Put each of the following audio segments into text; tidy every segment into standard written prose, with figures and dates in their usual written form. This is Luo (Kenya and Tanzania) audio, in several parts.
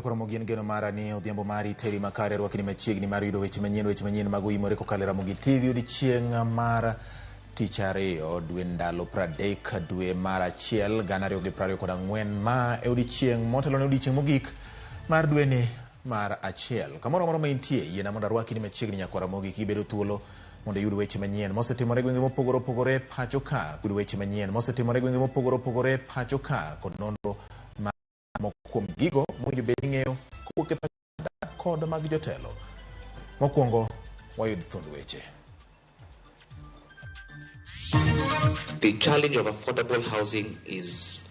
Nyakwar Ramogi, en geno mara ni odhiambo mari teri makare, rwakni machiegni mar yudo weche manyien, weche manyien mag oimore kokalo e Ramogi TV odiechieng' mar tich ariyo dwe ndalo 30 dwe mar 1 2024, ma e odiechieng' motelo ne odiechieng' mogik mar dweni mar 1. Kamoro amora ma intie, yiena mondo arwaki ni machiegni Nyakwar Ramogi kibedo thuolo mondo iyud weche manyien mosetimore e gwenge mopogore opogore pacho ka, yud weche manyien mosetimore e gwenge mopogore opogore pacho ka kod nonro moko kuom gigo mowinjo bed ni ing'eyo kowuok e pacho kod mag jotelo. Mokwongo wayud thuond weche. The challenge of affordable housing is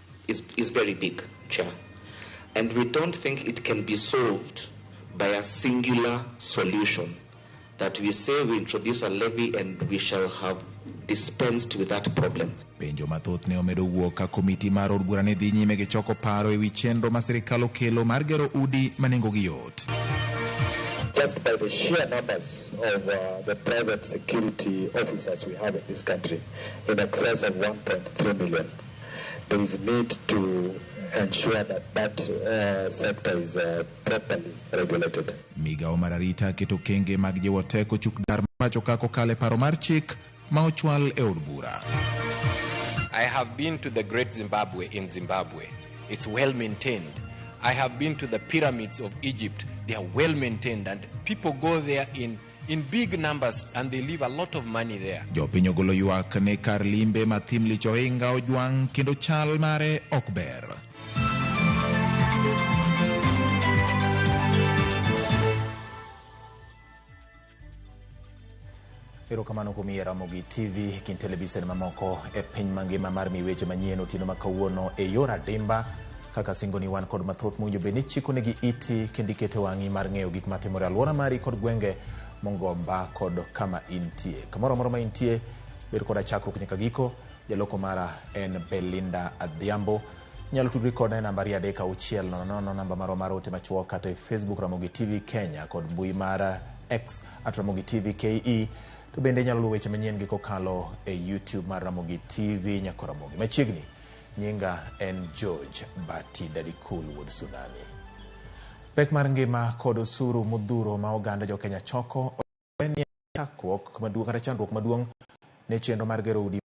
very big, Chair. And we don't think it can be solved by a singular solution that we say we introduce a levy and we shall have dispensed with that problem. Penjo mathoth ne omedo wuok ka komiti mar od bura ne dhi nyime gi choko paro ewi chenro ma sirikal okelo mar gero udi ma nengogi yot. Just by the sheer numbers of the private security officers we have in this country, in excess of 1.3 million, there is need to ensure that that sector is properly regulated. Migawo mar arita keto okenge mag jiwo teko chuk dar pacho ka kokalo e paro mar chik ma ochwal e od bura. I have been to the Great Zimbabwe in Zimbabwe. It's well maintained. I have been to the pyramids of Egypt. They are well maintained and people go there in big numbers and they leave a lot of money there. Jopiny ogolo ywak ne kar limbe ma thim lich ohinga ojwang' kendo chal mare ok ber. Erokamano kuom yiero Ramogi TV kind televisen mamoko e piny mangima mar mi weche manyien otieno ma kawuono e yor adimba. Kaka singoni wan kod mathoth mowinjo bed ni chikonegi iti kendo ikete wang'i mar ng'eyo gik matimore alwora mari kod gwenge mongomba kod kama intie. Kamoro amora ma intie, bed koda chakruok nyaka giko. Jaloko mara en Belinda Adhiambo. Inyalo tudri koda e namba 23600, namba marwa mar ote machuok, kata e Facebook Ramogi TV Kenya kod mbui mar X at Ramogi TV KE. To bende inyalo luwo weche manyien gi kokalo e YouTube mar Ramogi TV Nyako Ramogi. Machiegni, nyinga en George Bati Dadikul wuod Tsunami. Pek mar ngima kod osuru modhuro ma oganda jo Kenya choko en chakruok maduong' kata chandruok maduong' ne chenro mar gero udi.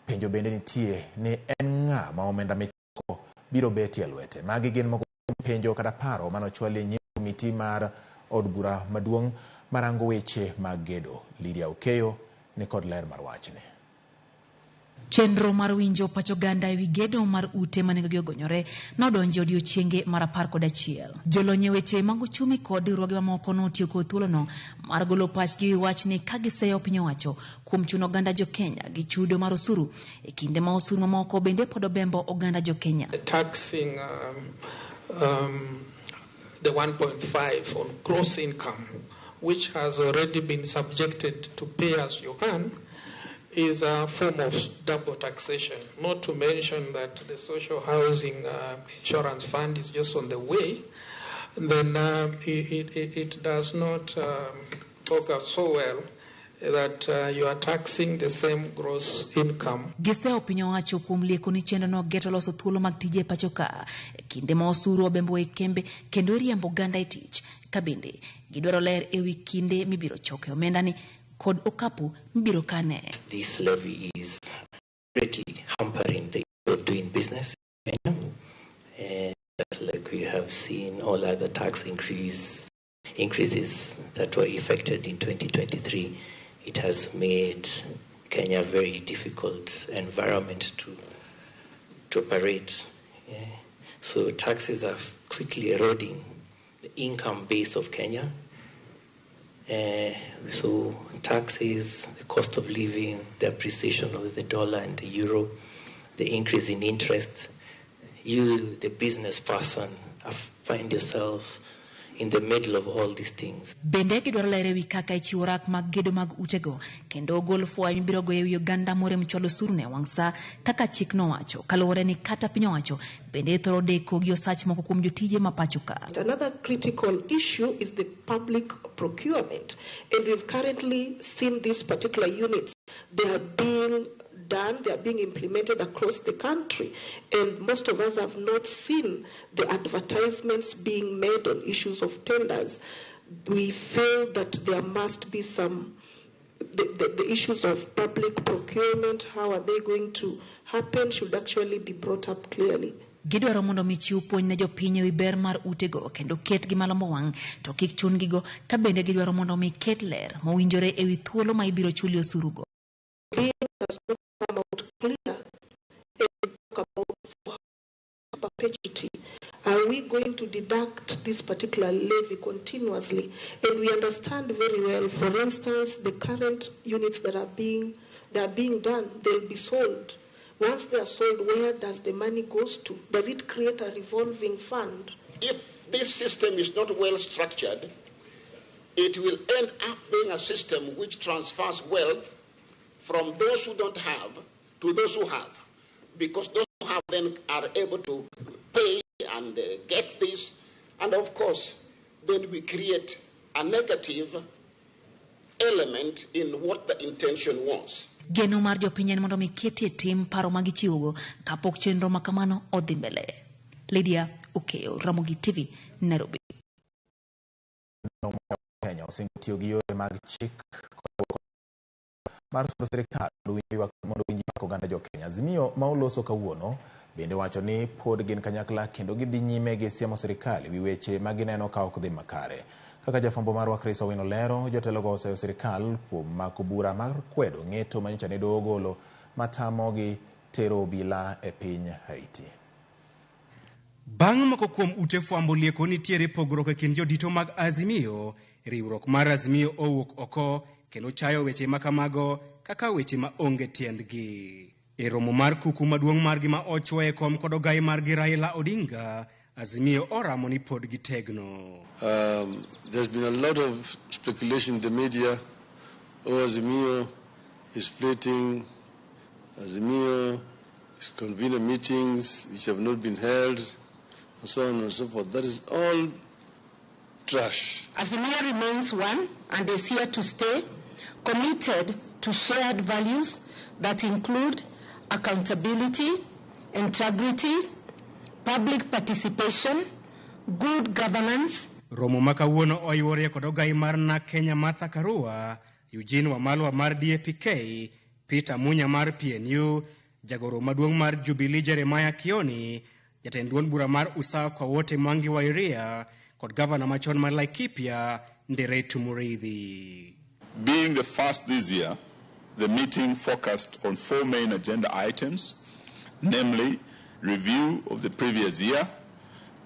Penjo bende nitie ni en ng'a ma omenda michoko biro betie e lwete. Magi gin moko kuom penjo kata paro manochwal e nyim komiti mar od bura maduong' marango weche mag gedo. Lydia Okeyo ni kod ler mar wachni. Chenro mar winjo pach oganda ewi gedo mar ute ma nengogi ogonyore nodonjo e odiechienge mar 11. Jolony e weche mag uchumi kod riwruoge mamoko notiyo kod thuolono mar golo pachgi ewi wachni ka giseyo piny owacho kuom chuno oganda jo Kenya gi chudo mar osuru e kinde ma osuru mamoko bende pod obembo oganda jo Kenya. Taxing the 1.5 on gross income, which has already been subjected to pay as you earn, is a form of double taxation. Not to mention that the social housing insurance fund is just on the way. Then it does not augur so well that you are taxing the same gross income. Giseyo piny owacho kuom lieko ni chenrono geto loso thuolo mag tije e pacho ka e kinde ma osuru obembo e kembe kendo iriembo oganda e tich, ka bende gidwaro ler ewi kinde mibiro choke omenda ni kod okapu mibiro kane. This levy is greatly hampering the ease of doing business in Kenya. And like we have seen all other tax increases that were effected in 2023, it has made Kenya a very difficult environment to operate. Yeah. So taxes are quickly eroding the income base of Kenya. So taxes, the cost of living, the appreciation of the dollar and the euro, the increase in interest, you, the business person, find yourself in the middle of all these things. Bende gidwaro ler ewi kaka ichiwo rak mag gedo mag utego kendo ogol fwaya mibiro goyo ewi oganda morem chwalo osuru ne wang' sa kaka chik nowacho, kaluwore ni kata piny owacho bende thoro deko gi osach moko kuom jotije ma pacho ka. Another critical issue is the public procurement, and we've currently seen these particular units, they are being done, they are being implemented across the country, and most of us have not seen the advertisements being made on issues of tenders. We feel that there must be some, the issues of public procurement, how are they going to happen, should actually be brought up clearly. Gidwaro mondo mi chiw puonj ne jopiny ewi ber mar utego kendo ketgi malombo wang' to kik chun-gigo ka bende gidwaro mondo mi ket ler mowinjore ewi thuolo ma ibiro chulie osurugo. Bill does not come out clear and talk about perpetuity. Are we going to deduct this particular levy continuously? And we understand very well, for instance, the current units that are being done, they'll be sold. Once they are sold, where does the money goes to? Does it create a revolving fund? If this system is not well structured, it will end up being a system which transfers wealth from those who don't have to those who have, because those who have then are able to pay and get this, and of course, then we create a negative element in what the intention was. Geno mar jopiny en mondo mi ketie tim paro ma gichiwogo kapok chenro ma kamano odhi mbele. Lydia Okeyo, Ramogi TV, Nairobi. Kenya osingo tiyo gi yore mag chik mar siro sirikal mondo owinj ywak oganda jo Kenya. Azimio ma oloso kawuono bende wacho ni pod gin kanyakla kendo gidhi nyime gi siemo sirikal ewi weche ma gineno ka ok dhi makare. Kaka jafwambo marwa Chris Owino lero, jotelogo oseyo sirikal kuom mako bura mar kwedo ng'eto manyocha ne doho ogolo matamogi tero obila e piny Haiti. Bang' moko kuom ute fwambo lieko nitiere pogruok e kind jodito mag Azimio, riwruok mar Azimio owuok oko kendo chayo weche makamago kaka weche ma onge tiendgi. E romo mar kuku maduong' margi ma ochwoye kom kod ogai margi Raila Odinga, Azimio oramo ni pod gitegno. There's been a lot of speculation in the media. Oh, Azimio is splitting. Azimio is convening meetings which have not been held, and so on and so forth. That is all trash. Azimio remains one and is here to stay, committed to shared values that include accountability, integrity, public participation, good governance. Romo ma kawuono oyuorie kod ogai mar NARC Kenya Martha Karua, Eugene Wamalwa mar DAP-K, Peter Munya mar PNU, jagoro maduong' mar Jubilee Jeremiah Kioni, jatend duond bura mar Usawa kwa Wote Mwangi wa Iria, kod gavana machon mar Laikipia Nderetu Muriithi. Being the first this year, the meeting focused on four main agenda items, namely review of the previous year,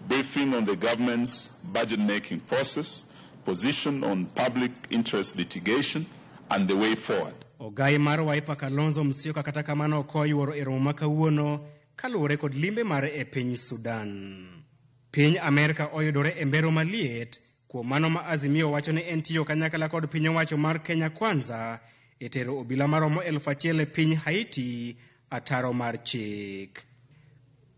briefing on the government's budget-making process, position on public interest litigation, and the way forward. Ogai mar Wiper Kalonzo Musyoka kata kamano ok oyuoro e romo ma kawuono kaluwore kod limbe mare e piny Sudan. Piny Amerka oyudore e mbero maliet kuom mano ma Azimio wacho ni en tiyo kanyakla kod piny owacho mar Kenya Kwanza e tero obila maromo 1,000 e piny Haiti ataro mar chik.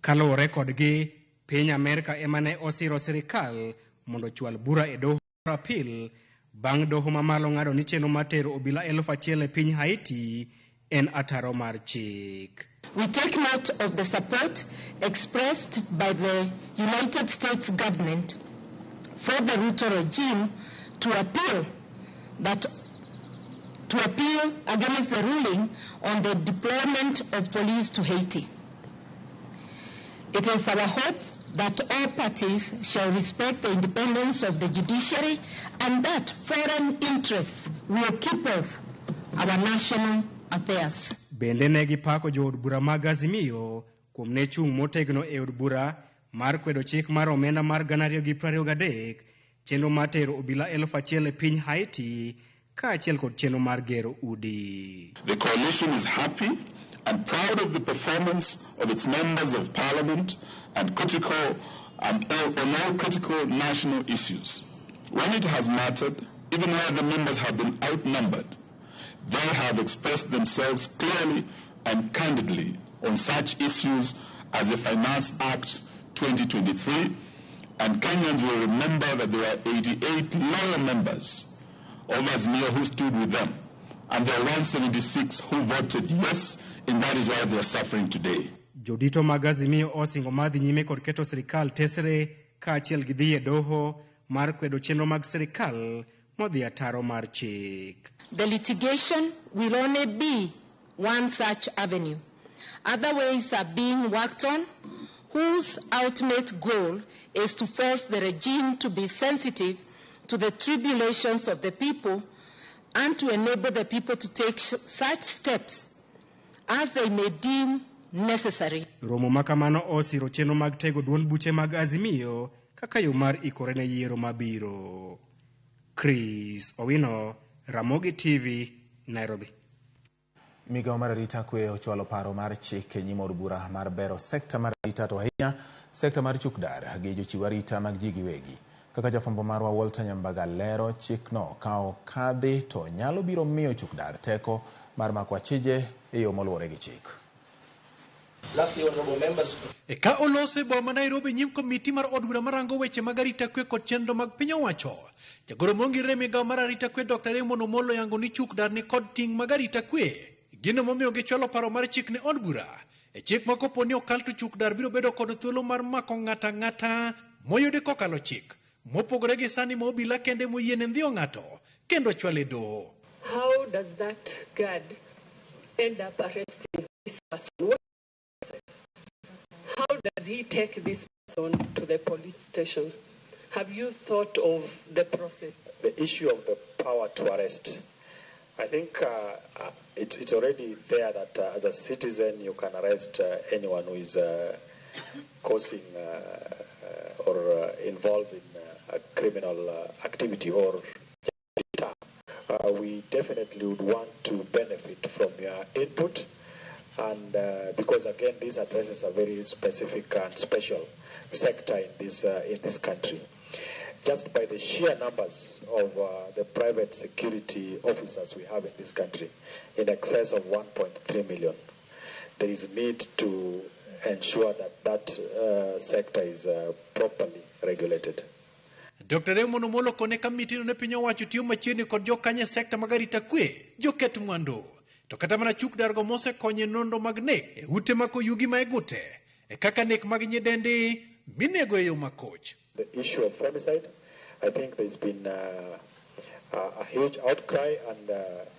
Kaluwore kodgi, piny Amerka ema ne osiro sirikal mondo ochwal bura e doho mar apil bang' doho mamalo ng'ado ni chenro mar tero obila 1,000 e piny Haiti en ataro mar chik. We take note of the support expressed by the United States government for the Ruto regime to appeal against the ruling on the deployment of police to Haiti. It is our hope that all parties shall respect the independence of the judiciary and that foreign interests will keep off our national affairs. Bende ne gipako jood bura mag Azimio kuom ne chung' motegno e od bura mar kwedo chik mar omenda mar 2023, chenro mar tero obila 1,000 e piny Haiti kaachiel kod chenro mar gero udi. The coalition is happy and proud of the performance of its members of parliament and critical and on all critical national issues. When it has mattered, even where the members have been outnumbered, they have expressed themselves clearly and candidly on such issues as the Finance Act 2023, and Kenyans will remember that there were 88 loyal members of Azimio who stood with them And there are 176 who voted yes, and that is why they are suffering today. Jodito mag Azimio osingo mar dhi nyime kod keto sirikal tesre kaachiel gi dhi e doho mar kwedo chenro mag sirikal modhi ataro mar chik. The litigation will only be one such avenue. Other ways are being worked on, whose ultimate goal is to force the regime to be sensitive to the tribulations of the people and to enable the people to take such steps as they may deem necessary. Romo ma kamano osiro chenro mag tego duond buche mag Azimio kaka yo mar ikore ne yiero mabiro. Chris Owino, Ramogi TV, Nairobi. Migawo mar arita kwe ochwalo paro mar chik e nyim od bura mar bero sekta mar arita to ahinya sekta mar chukdar gi jochiw arita mag ji giwegi. Kaka jafwambo marwa Walter Nyambaga lero, chikno ka okadhi to nyalo biro miyo chukdar teko mar mako achije e yo moluwore gi chik. Lastly, honorable members. Ka olose boma Nairobi nyim komiti mar od bura marango weche mag arita kwe kod chenro mag piny owacho. Jagoro mongirore migawo mar arita kwe Dr. Raymond Omolo yango ni chukdar ni kod ting' mag arita kwe. Gino momiyo gichwalo paro mar chik ne od bura. E chik ma kopo ni okal to chukdar biro bedo kod thuolo mar mako ng'ata ang'ata moyudi kokalo chik. Mopogore gi sani ma obila kende moyiene ndhiyo ng'ato kendo chwale doho. How does that guard end up arresting this person? What process? How does he take this person to the police station? Have you thought of the process? The issue of the power to arrest, I think it's already there that as a citizen you can arrest anyone who is causing or involved in a criminal activity or we definitely would want to benefit from your input, and because again this addresses a very specific and special sector in this country. Just by the sheer numbers of the private security officers we have in this country, in excess of 1.3 million, there is need to ensure that that sector is properly regulated. Dr. Raymond Omolo kone kamitino ne piny owacho tiyo machiegni kod jokanye sekta mag arita kwe, joket mwandu. To kata mana chukdar go mosekonyo e nonro mag nek e ute mako yugi ma e gute, e kaka nek mag nyidendi minego e yo makoch. The issue of femicide, I think there's been a huge outcry, and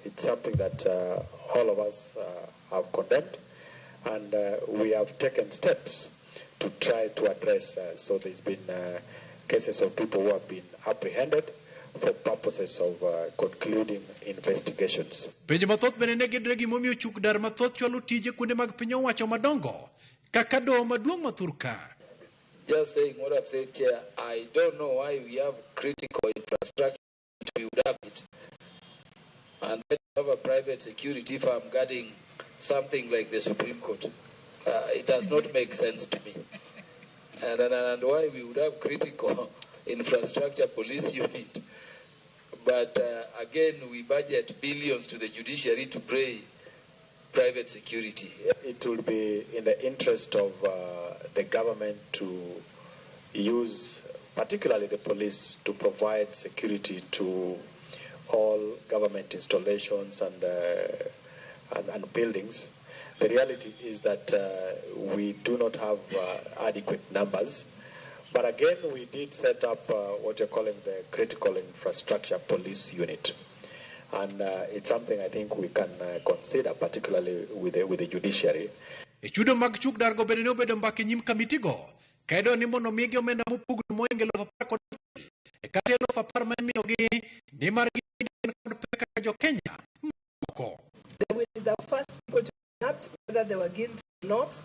it's something that all of us have condemned, and we have taken steps to try to address. So there's been cases of people who have been apprehended for purposes of concluding investigations. Penjo mathoth bende ne gedre gimomiyo chukdar mathoth chwalo tije kuonde mag piny owacho madongo kaka doho maduong' ma Thurka. Just saying what I've said, Chair, I don't know why we have critical infrastructure, we would have it. And then you have a private security firm guarding something like the Supreme Court. It does not make sense to me. And why we would have critical infrastructure police unit. But again, we budget billions to the judiciary to pay private security. It will be in the interest of the government to use, particularly the police, to provide security to all government installations and buildings. The reality is that we do not have adequate numbers. But again, we did set up what you're calling the Critical Infrastructure Police Unit. And it's something I think we can consider, particularly with the judiciary. E chudo mag chukdar go bende ne obedo mbaka e nyim kamitigo kaedo ni mondo migi omenda mopugno moingo 10,000 e kata 10,000 ma imiyogi nimar gin kod pek kaka jo-Kenya moko. They were the first people to be kidnapped, whether they were guilty or not,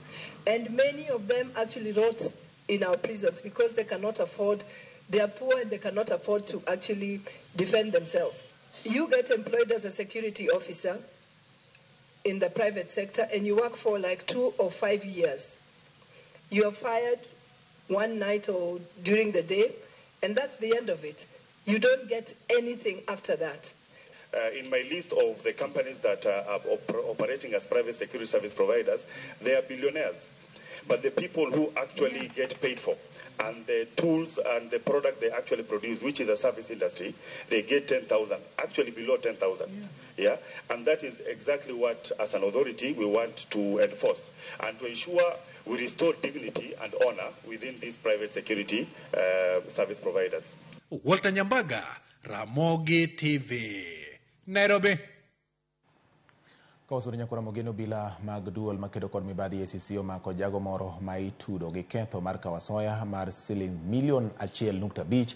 and many of them actually rot in our prisons because they cannot afford, they are poor and they cannot afford to actually defend themselves. You get employed as a security officer in the private sector and you work for like 2 or 5 years. You are fired one night or during the day, and that's the end of it. You don't get anything after that. In my list of the companies that are operating as private security service providers, they are billionaires. But the people who actually get paid for and the tools and the product they actually produce, which is a service industry, they get 10,000, actually below 10,000. Yeah. And that is exactly what, as an authority, we want to enforce and to ensure we restore dignity and honor within these private security service providers. Walter Nyambaga, Ramogi TV, Nairobi. Ka osuri nyakora mogeno bila mag duol makedo kod mibadhi ACC omako jago moro ma itudo gi ketho mar kawo asoya mar siling milion 1.5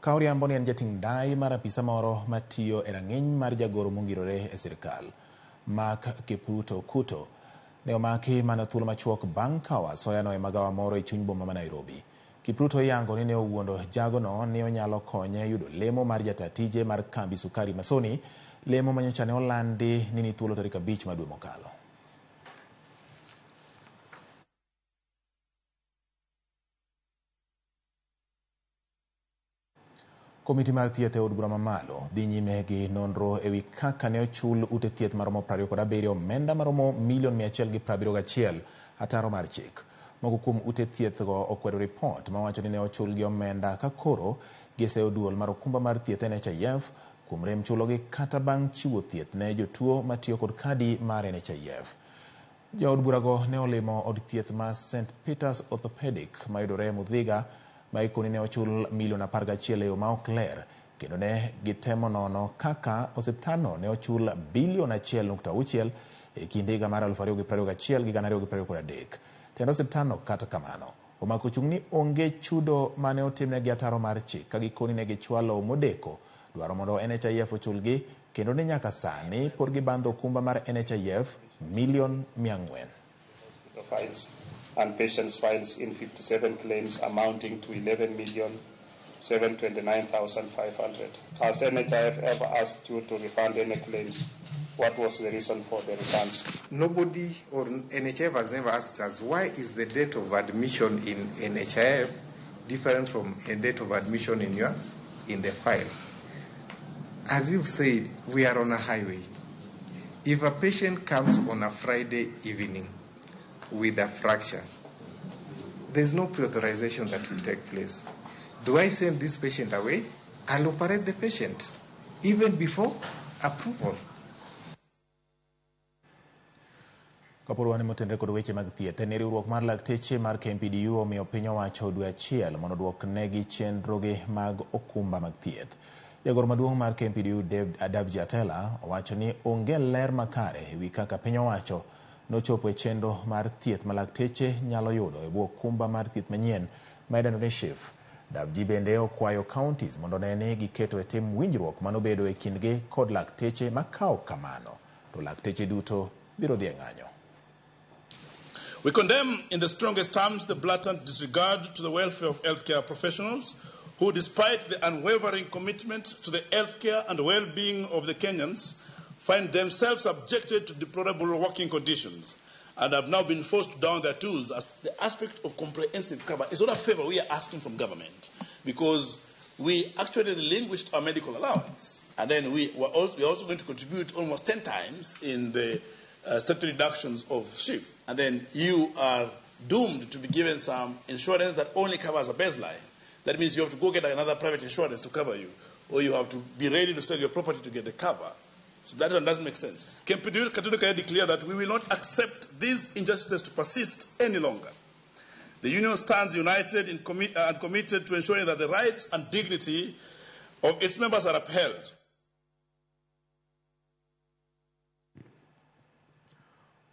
ka oriambo ni en jating' ndai mar apisa moro matiyo e rang'iny mar jagoro mongirore e sirikal. Mark Kipruto Kuto ne omaki mana thuolo machuok bang' kawo asoyano e magawa moro e chuny boma ma Nairobi. Kipruto iyango ni ne owuondo jagono ni onyalo konye yudo lemo mar jata tije mar kambi sukari Masoni, lemo manyocha ne olandi ni ni thuolo tarik 5 ma dwe mokalo. Komiti mar thieth e od bura mamalo dhi nyime gi nonro ewi kaka ne ochul ute thieth maromo 27 omenda maromo milion 171 ataro mar chik. Moko kuom ute thieth go okwedo ripot mawacho ni ne ochulgi omenda ka koro giseyo duol mar okumba mar thieth NHIF kuom rem chulogi kata bang' chiwo thieth ne jotuo matiyo kod kadi mar NHIF. Jood burago ne olimo od thieth ma St. Peter's Orthopedic mayudore Muthiga ma ikoni ne ochul milion 11 e yo ma ok ler kendo ne gitemo nono kaka osiptalno ne ochul bilion 1.6 e kind higa mar 2021 gi 2023. Tend osiptalno kata kamano omako chung' ni onge chudo mane otimnegi ataro mar chik ka gikoni ne gichwalo modeko dwaro mondo NHIF ochulgi kendo ni nyaka sani pod gibandho okumba mar NHIF milion 400. Files and patients files in 57 claims amounting to 11,729,500. Has NHIF ever asked you to refund any claims? What was the reason for the refunds? Nobody or NHIF has never asked us why is the date of admission in NHIF different from a date of admission in the file. As you've said, we are on a highway. If a patient comes on a Friday evening with a fracture, there's no pre-authorization that will take place. Do I send this patient away? I'll operate the patient, even before approval. Kapod wan motenre kod weche mag thieth, en ni riwruok mar lakteche mar KMPDU omiyo piny owacho dwe achiel mondo oduok negi chenrogi mag okumba mag thieth. Jagoro maduong' mar KMPDU Davji Atela owacho ni onge ler makare ewi kaka piny owacho nochopo e chenro mar thieth ma lakteche nyalo yudo e bwo okumba mar thieth manyien ma idendo ni SHIF. Davji bende okwayo counties mondo one ni giketo e tim winjruok manobedo e kindgi kod lakteche makawo kamano, to lakteche duto biro dhi e ng'anyo. We condemn in the strongest terms the blatant disregard to the welfare of healthcare professionals who, despite the unwavering commitment to the healthcare and well-being of the Kenyans, find themselves subjected to deplorable working conditions and have now been forced to down their tools. As the aspect of comprehensive cover is not a favor we are asking from government, because we actually relinquished our medical allowance, and then we are also going to contribute almost 10 times in the statutory deductions of SHIF, and then you are doomed to be given some insurance that only covers a baseline. That means you have to go get another private insurance to cover you, or you have to be ready to sell your property to get the cover. So that one doesn't make sense. KMPDU categorically declare that we will not accept these injustices to persist any longer. The union stands united in and committed to ensuring that the rights and dignity of its members are upheld.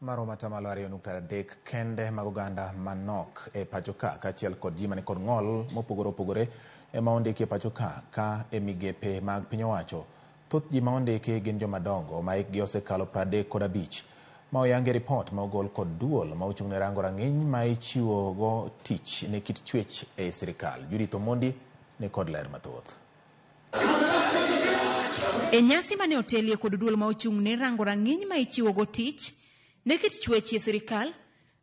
Maromo atamalo 2.3 kende mag oganda manok e pacho ka kaachiel kod ji mani kod ng'ol mopogore opogore ema ondiki e pacho ka e migepe mag piny owacho. Thoth ji ma ondiki gin jomadongo ma hikgi osekalo 35 ma oyangi e ripot ma ogol kod duol ma ochung' ne rango rang'iny ma ichiwogo tich ne kit chwech e sirikal. Judith Omondi ni kod ler mathoth. E nyasi mane otelie kod duol ma ochung' ne rango rang'iny ma ichiwogo tich ne kit chwech e sirikal,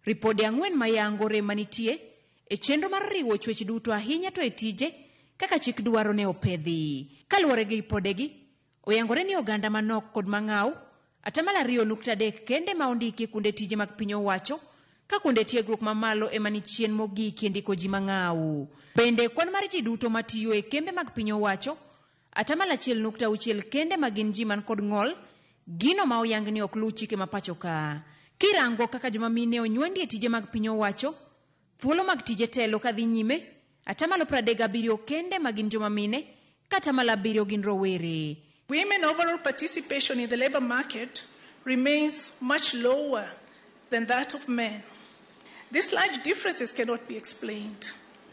ripode 4 mayango rem manitie e chenro mar riwo chwech duto ahinya to e tije kaka chik dwaro ne opedhi. Kaluwore gi ripodegi, oyangore ni oganda manok kod mang'aw 2.3 kende ma ondiki e kuonde tije mag piny owacho Ka kuonde tiegruok mamalo ema ni chien mogik e ndiko ji mang'aw. Bende kwan mar ji duto matiyo e kembe mag piny owacho, 1.6% kende ma gin ji man kod ng'ol, gino ma oyang ni ok luw chike ma pacho ka. Kirango kaka joma mine onyuandi e tije mag piny owacho, thuolo mag tije telo kadhi nyime, 37% kende ma gin joma mine, ka 7% gin rowere. Women overall participation in the labor market remains much lower than that of men. These large differences cannot be explained.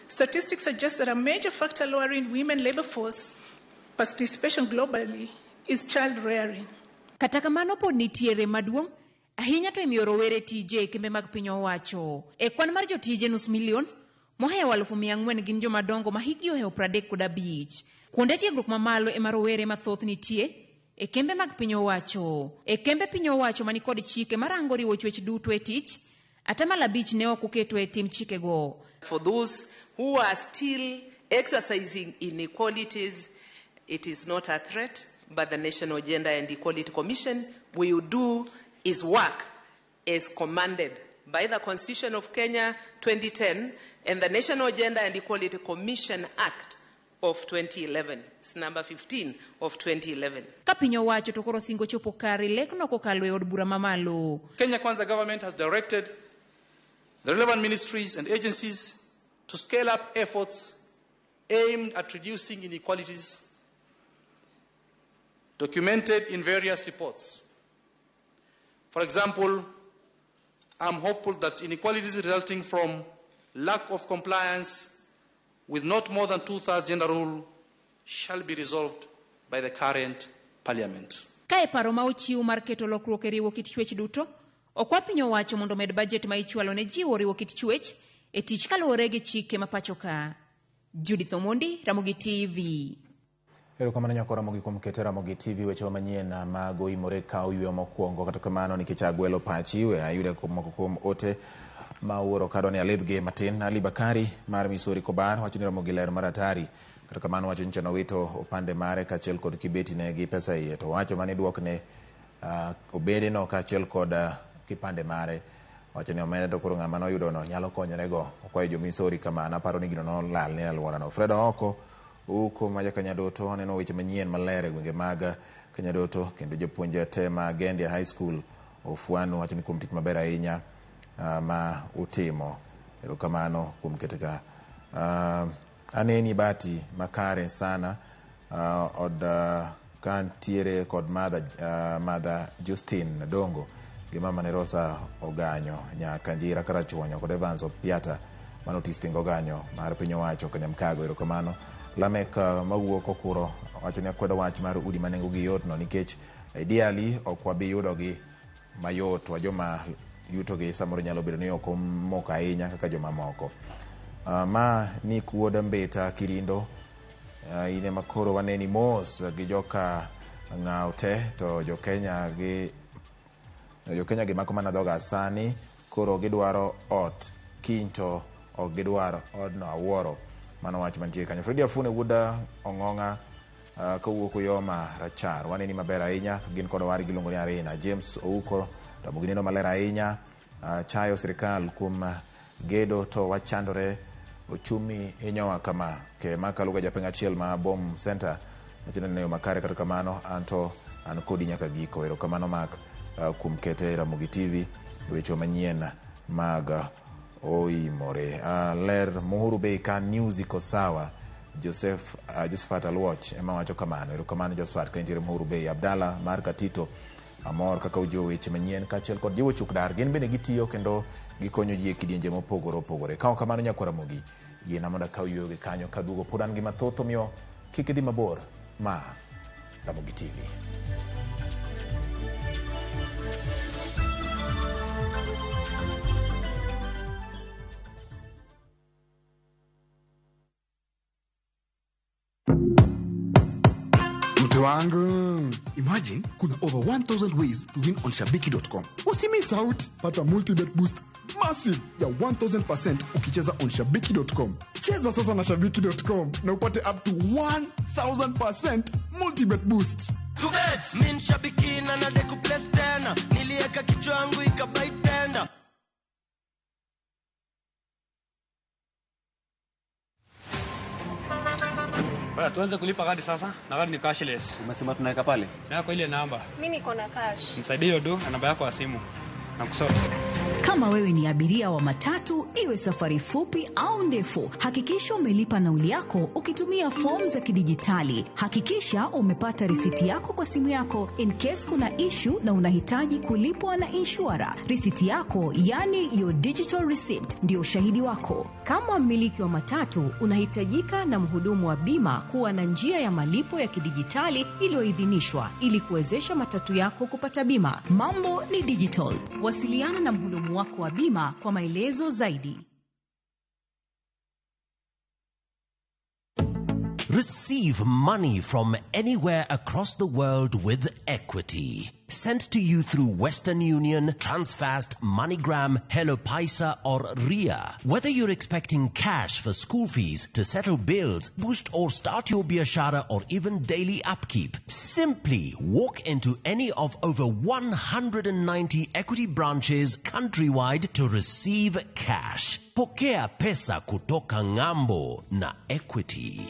Statistics suggest that a major factor lowering women labor force participation globally is child rearing. Kata kamano pod nitiere maduong' ahinya to imiyo rowere tije e kembe mag piny owacho. E kwan mar jotije 500,000, mohewo 400,000 gin joma dongo ma hikgi ohewo 35. Kuonde tiegruok mamalo ema rowere mathoth nitie e kembe mag piny owacho. E kembe piny owacho manikod chike marango riwo chwech duto e tich, 5% ne ok oketo e tim chikego. For those who are still exercising inequalities, it is not a threat, but the National Gender and Equality Commission will do its work as commanded by the Constitution of Kenya 2010 and the National Gender and Equality Commission Act of 2011. It's number 15 of 2011. Ka piny owacho to koro singo chopo kare lekno kokalo e od bura mamalo. Kenya Kwanza government has directed the relevant ministries and agencies to scale up efforts aimed at reducing inequalities documented in various reports. For example, I'm hopeful that inequalities resulting from lack of compliance with not more than 2/3 gender rule shall be resolved by the current parliament. Ka e paro ma ochiw mar keto lokruok e riwo kit chwech duto, okwa piny owacho mondo omed bajet ma ichwalo ne jiwo riwo kit chwech e tich kaluwore gi chike ma pacho ka. Judith Omondi, Ramogi TV. Erokamano nyako Ramogi kuom kete Ramogi TV weche manyien mag oimore ka oyweyo mokwongo. Kata kamano nikech agwelo pachi we ayude moko kuom ote ma wuoro kadwa ni alidhgi matin. Ali Bakari mar Misori Kobar wacho ni Ramogi ler mar atari. Kata kamano wacho ni chano wito opande mare kaachiel kod kibeti ne gi pesa iye. To wacho mane duokne obede no kaachiel kod kipande mare. Wacho ni omenda to koro ng'ama noyudo no nyalo konyorego. Okwayo jo Misori kamano aparo ni gino nolal ne alworano. Fred Ooko Uko ma Jakanyadoto aneno weche manyien maler e gwenge mag Kanyadoto kendo jopuonj te ma Gendia High School Ofuano wacho ni kuom tich maber ahinya ma utimo. Erokamano kuom kete ka. Aneni Bati makare sana od kantiere kod Mother Justine Dongo gi mama ne Rosa Oganyo nyaka Njira Karachuonyo kod Evans Opiata mano Tisting Oganyo mar piny owacho Kanyamkago. Erokamano. Lamek mawuok Okuro wacho ni akwedo wach mar udi ma nengogi yot no nikech ideally ok wabi yudogi mayot wa joma yutogi samoro nyalo bedo ni ok omoko ahinya kaka joma moko. Ma ni wuod Mbita Kirindo in ema koro waneni mos gi joka ng'aw te to jo-Kenya gi mako mana dhoga sani koro gidwaro ot kiny to ok gidwar odno awuoro. Mano wach mantie kanyo. Fredi Afune wuod Ong'ong'a kowuok Uyoma Rachar waneni maber ahinya gin kod owadgi giluongo ni Arina. James Ouko Ramogi neno maler ahinya chayo sirikal kuom gedo to wachandore ochumi hinyowa kama. Ke Maka Luga japeng achiel ma Bom Center wacho ni neno makare. Kata kamano anto an kodi nyaka giko. Erokamano Mark kuom kete Ramogi TV weche manyien mag oimore. Ler Muhuru Bei ka news iko sawa. Josephat Aluoch ema wacho kamano. Erokamano Josephat ka intiere Muhuru Bei. Abdalla mar Katito amor kaka ujiwo weche manyien kaachiel kod jiwo chuk dar. Gin bende gitiyo kendo gikonyo ji e kidienje mopogore opogore. Ka ok kamano nyakwar Ramogi, yiena mondo akaw yueyo gi kanyo kaduogo pod an gi mathoth omiyo kik idhi mabor. Ma Ramogi TV. Mtu wangu, imagine kuna over 1000 ways to win on shabiki.com. Usimiss out, pata multibet boost massive ya 1000% ukicheza on shabiki.com. Cheza sasa na shabiki.com na upate up to 1000% multibet boost. Min shabiki na nade kuplace tena, nilieka kichwa yangu ikabai tenda. Bwana, tuanze kulipa kadi sasa na kadi ni cashless. Umesema tunaweka pale? Tunaweka kwa ile namba. Mimi niko na cash. Nisaidie hiyo do na namba yako ya simu. Na kusort. Kama wewe ni abiria wa matatu, iwe safari fupi au ndefu, hakikisha umelipa nauli yako ukitumia fomu za kidijitali. Hakikisha umepata risiti yako kwa simu yako in case kuna issue na unahitaji kulipwa na inshura. Risiti yako, yani your digital receipt, ndio ushahidi wako. Kama mmiliki wa matatu, unahitajika na mhudumu wa bima kuwa na njia ya malipo ya kidijitali iliyoidhinishwa ili kuwezesha matatu yako kupata bima. Mambo ni digital. Wasiliana na mhudumu wako wa bima kwa maelezo zaidi. Receive money from anywhere across the world with Equity. Sent to you through Western Union, Transfast, MoneyGram, Hello Paisa, or RIA. Whether you're expecting cash for school fees, to settle bills, boost or start your biashara, or even daily upkeep, simply walk into any of over 190 Equity branches countrywide to receive cash. Pokea pesa kutoka ng'ambo na Equity.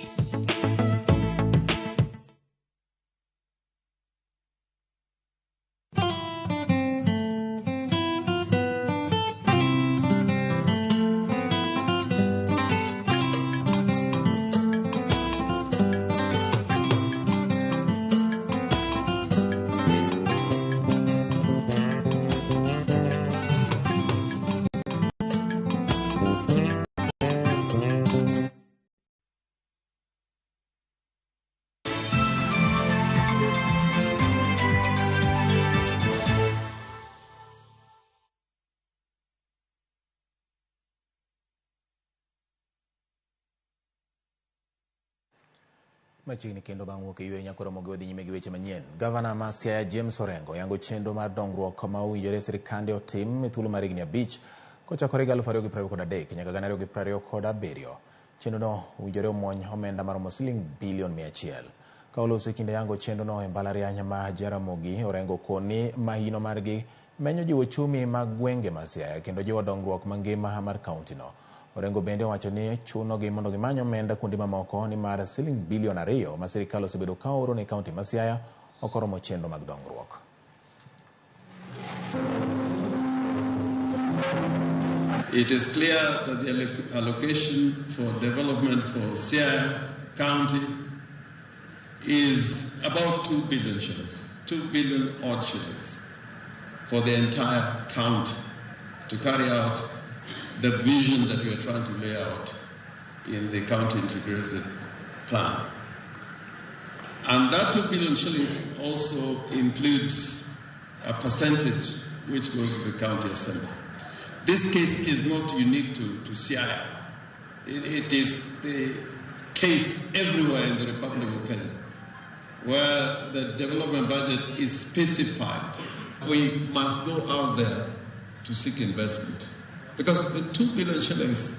Machiegni kendo bang' wuok e yweyo nyaka Ramogi wadhi nyime gi weche manyien. Gavana ma Siaya James Orengo yango chenro mar dongruok ma owinjore sirkande otim e thuolo mar higni 5 kochakore higa 2023 nyaka 2027. Chenrono owinjore omwony omenda maromo siling bilion 100. Ka oloso e kinde yango chenrono e mbalariany ma Jaramogi, Orengo koni mahino margi menyo jiwo ochumi mag gwenge ma Siaya kendo jiwo dongruok mangima mar kauntino. Orengo bende owacho ni chunogi mondo gimany omenda kuonde mamoko nimar siling bilion 2 ma sirikal osebedo ka oro ne kaunti ma Siaya ok oromo chenro mag dongruok. It is clear that the allocation for development for Siaya County is about 2 billion shillings, 2 billion odd shillings for the entire county to carry out the vision that we are trying to lay out in the county integrated plan. And that 2 billion shillings also includes a percentage which goes to the county assembly. This case is not unique to Siaya. It is the case everywhere in the Republic of Kenya where the development budget is specified. We must go out there to seek investment. Because with 2 billion shillings,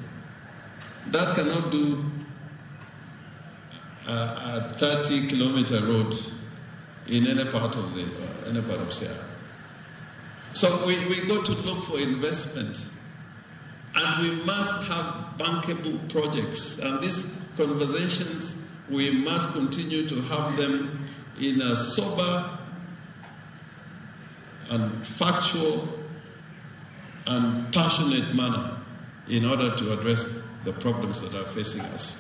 that cannot do a 30-kilometer road in any part of the any part of Siaya. So we got to look for investment, and we must have bankable projects. And these conversations, we must continue to have them in a sober and factual and passionate manner in order to address the problems that are facing us.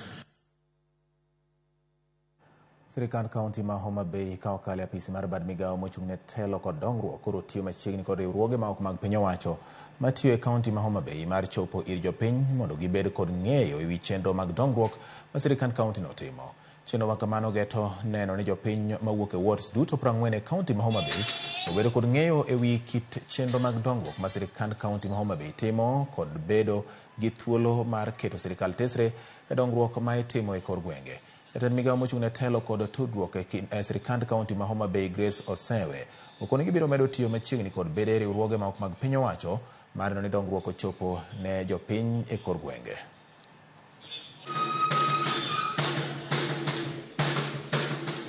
Sirikand kaunti ma Homa Bay ka okalo e apisi mar bad migawo mochung' ne telo kod dongruok koro tiyo machiegni kod riwruoge ma ok mag piny owacho matiyo e kaunti ma Homa Bay mar chopo ir jopiny mondo gibed kod ng'eyo ewi chenro mag dongruok ma sirikand kaunti no timo. Chenro ma kamano geto neno ni jopiny mawuok e wards duto 40 e kaunti ma Homa Bay obedo kod ng'eyo ewi kit chenro mag dongruok ma sirikand kaunti ma Homa Bay timo kod bedo gi thuolo mar keto sirikal tesre e dongruok ma itimo e kor gwenge. Jatend migawo mochung' ne telo kod tudruok e sirikand kaunti ma Homa Bay Grace Osewe okoni gibiro medo tiyo machiegni kod bede riwruoge ma ok mag piny owacho mar neno ni dongruok ochopo ne jopiny e kor gwenge.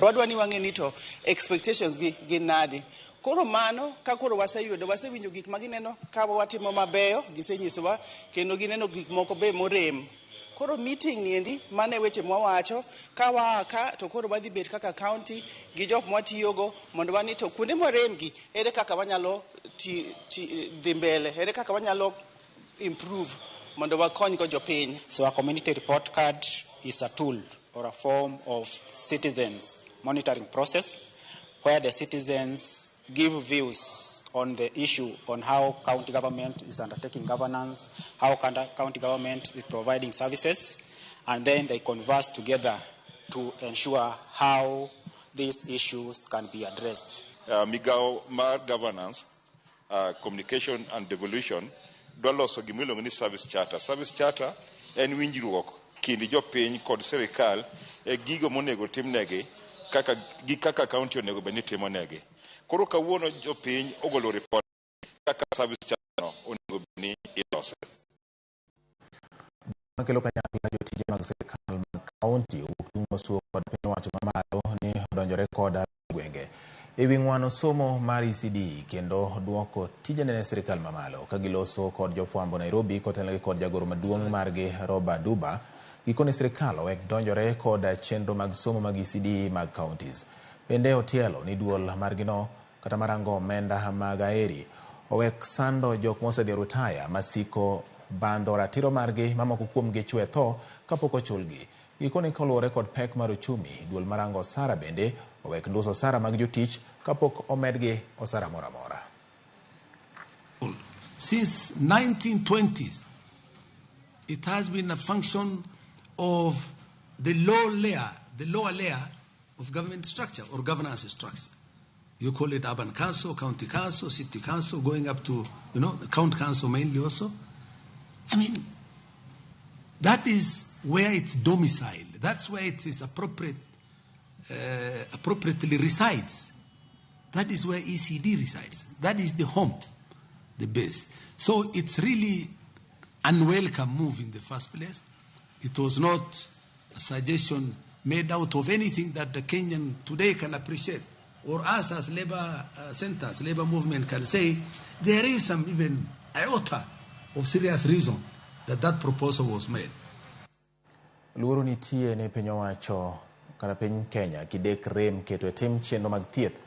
Wadwa ni wang'e ni to expectations gi gin nadi. Koro mano ka koro waseyudo, wasewinjo gik ma gineno ka watimo mabeyo, gisenyisowa, kendo gineno gik moko be morem. Koro meeting ni endi mane weche mwawacho ka waa ka to koro wadhi bet kaka county gi jok mwatiyogo mondo wani to kuonde mwarem gi ere kaka wanyalo ti dhi mbele, ere kaka wanyalo improve mondo wakony go jopiny. So a community report card is a tool or a form of citizens monitoring process where the citizens give views on the issue on how county government is undertaking governance, how county government is providing services, and then they converse together to ensure how these issues can be addressed. Migawo mar governance, communication and devolution dwa loso gima iluongo ni service charter. Service charter en winjruok kind jopiny kod sirikal e gigo monego timnegi kaka gi kaka county onego bed ni timonegi. Koro kawuono jopiny ogolo report kaka service charter no onego bed ni ilose. Makelo kanyakla jotije mag sirikal mag kaunti owuok tung' mosuo kod piny owacho mamalo ni odonjore kod gwenge e wi ng'wano somo mar ECD kendo duoko tijene ne sirikal mamalo. Ka giloso kod jofwambo Nairobi kotelnegi kod jagoro maduong' margi Robert Duba, gikone sirikal owek donjore kod chenro mag somo mag ECD mag counties. Bende otielo ni duol margino kata marango omenda mag aeri owek sando jok mosedhi rutaya masiko bandho ratiro margi mamoko kuomgi chwe tho kapok ochulgi. Gikone kaluwore kod pek mar uchumi, duol marango osara bende owek nduso osara mag jotich kapok omedgi osara moro amora. Since 1920s, it has been a function of the low layer, the lower layer of government structure or governance structure. You call it urban council, county council, city council, going up to, the county council mainly also. I mean, that is where it's domiciled. That's where it is appropriately resides. That is where ECD resides. That is the home, the base. So it's really unwelcome move in the first place. It was not a suggestion made out of anything that the Kenyan today can appreciate, or us as labor centers, labor movement can say, there is some even iota of serious reason that that proposal was made. Luoro nitie ni piny owacho kata piny Kenya kidek rem keto e tim chenro mag thieth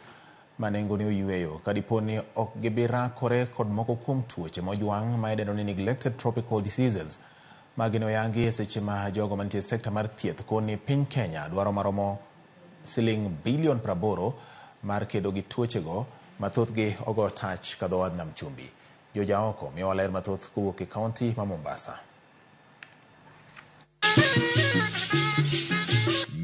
ma nengone oyweyo ka dipo ni ok gibi rakore kod moko kuom tuoche mojwang' ma idendo ni neglected tropical diseases. Magi ne oyangi e seche ma jogo mantie e sekta mar thieth koni piny Kenya dwaro maromo siling bilion 80 mar kedo gi tuochego ma thothgi ogo tach ka dho wadh nam chumbi. Jojaoko miyowa ler mathoth kowuok e kaunti ma Mombasa.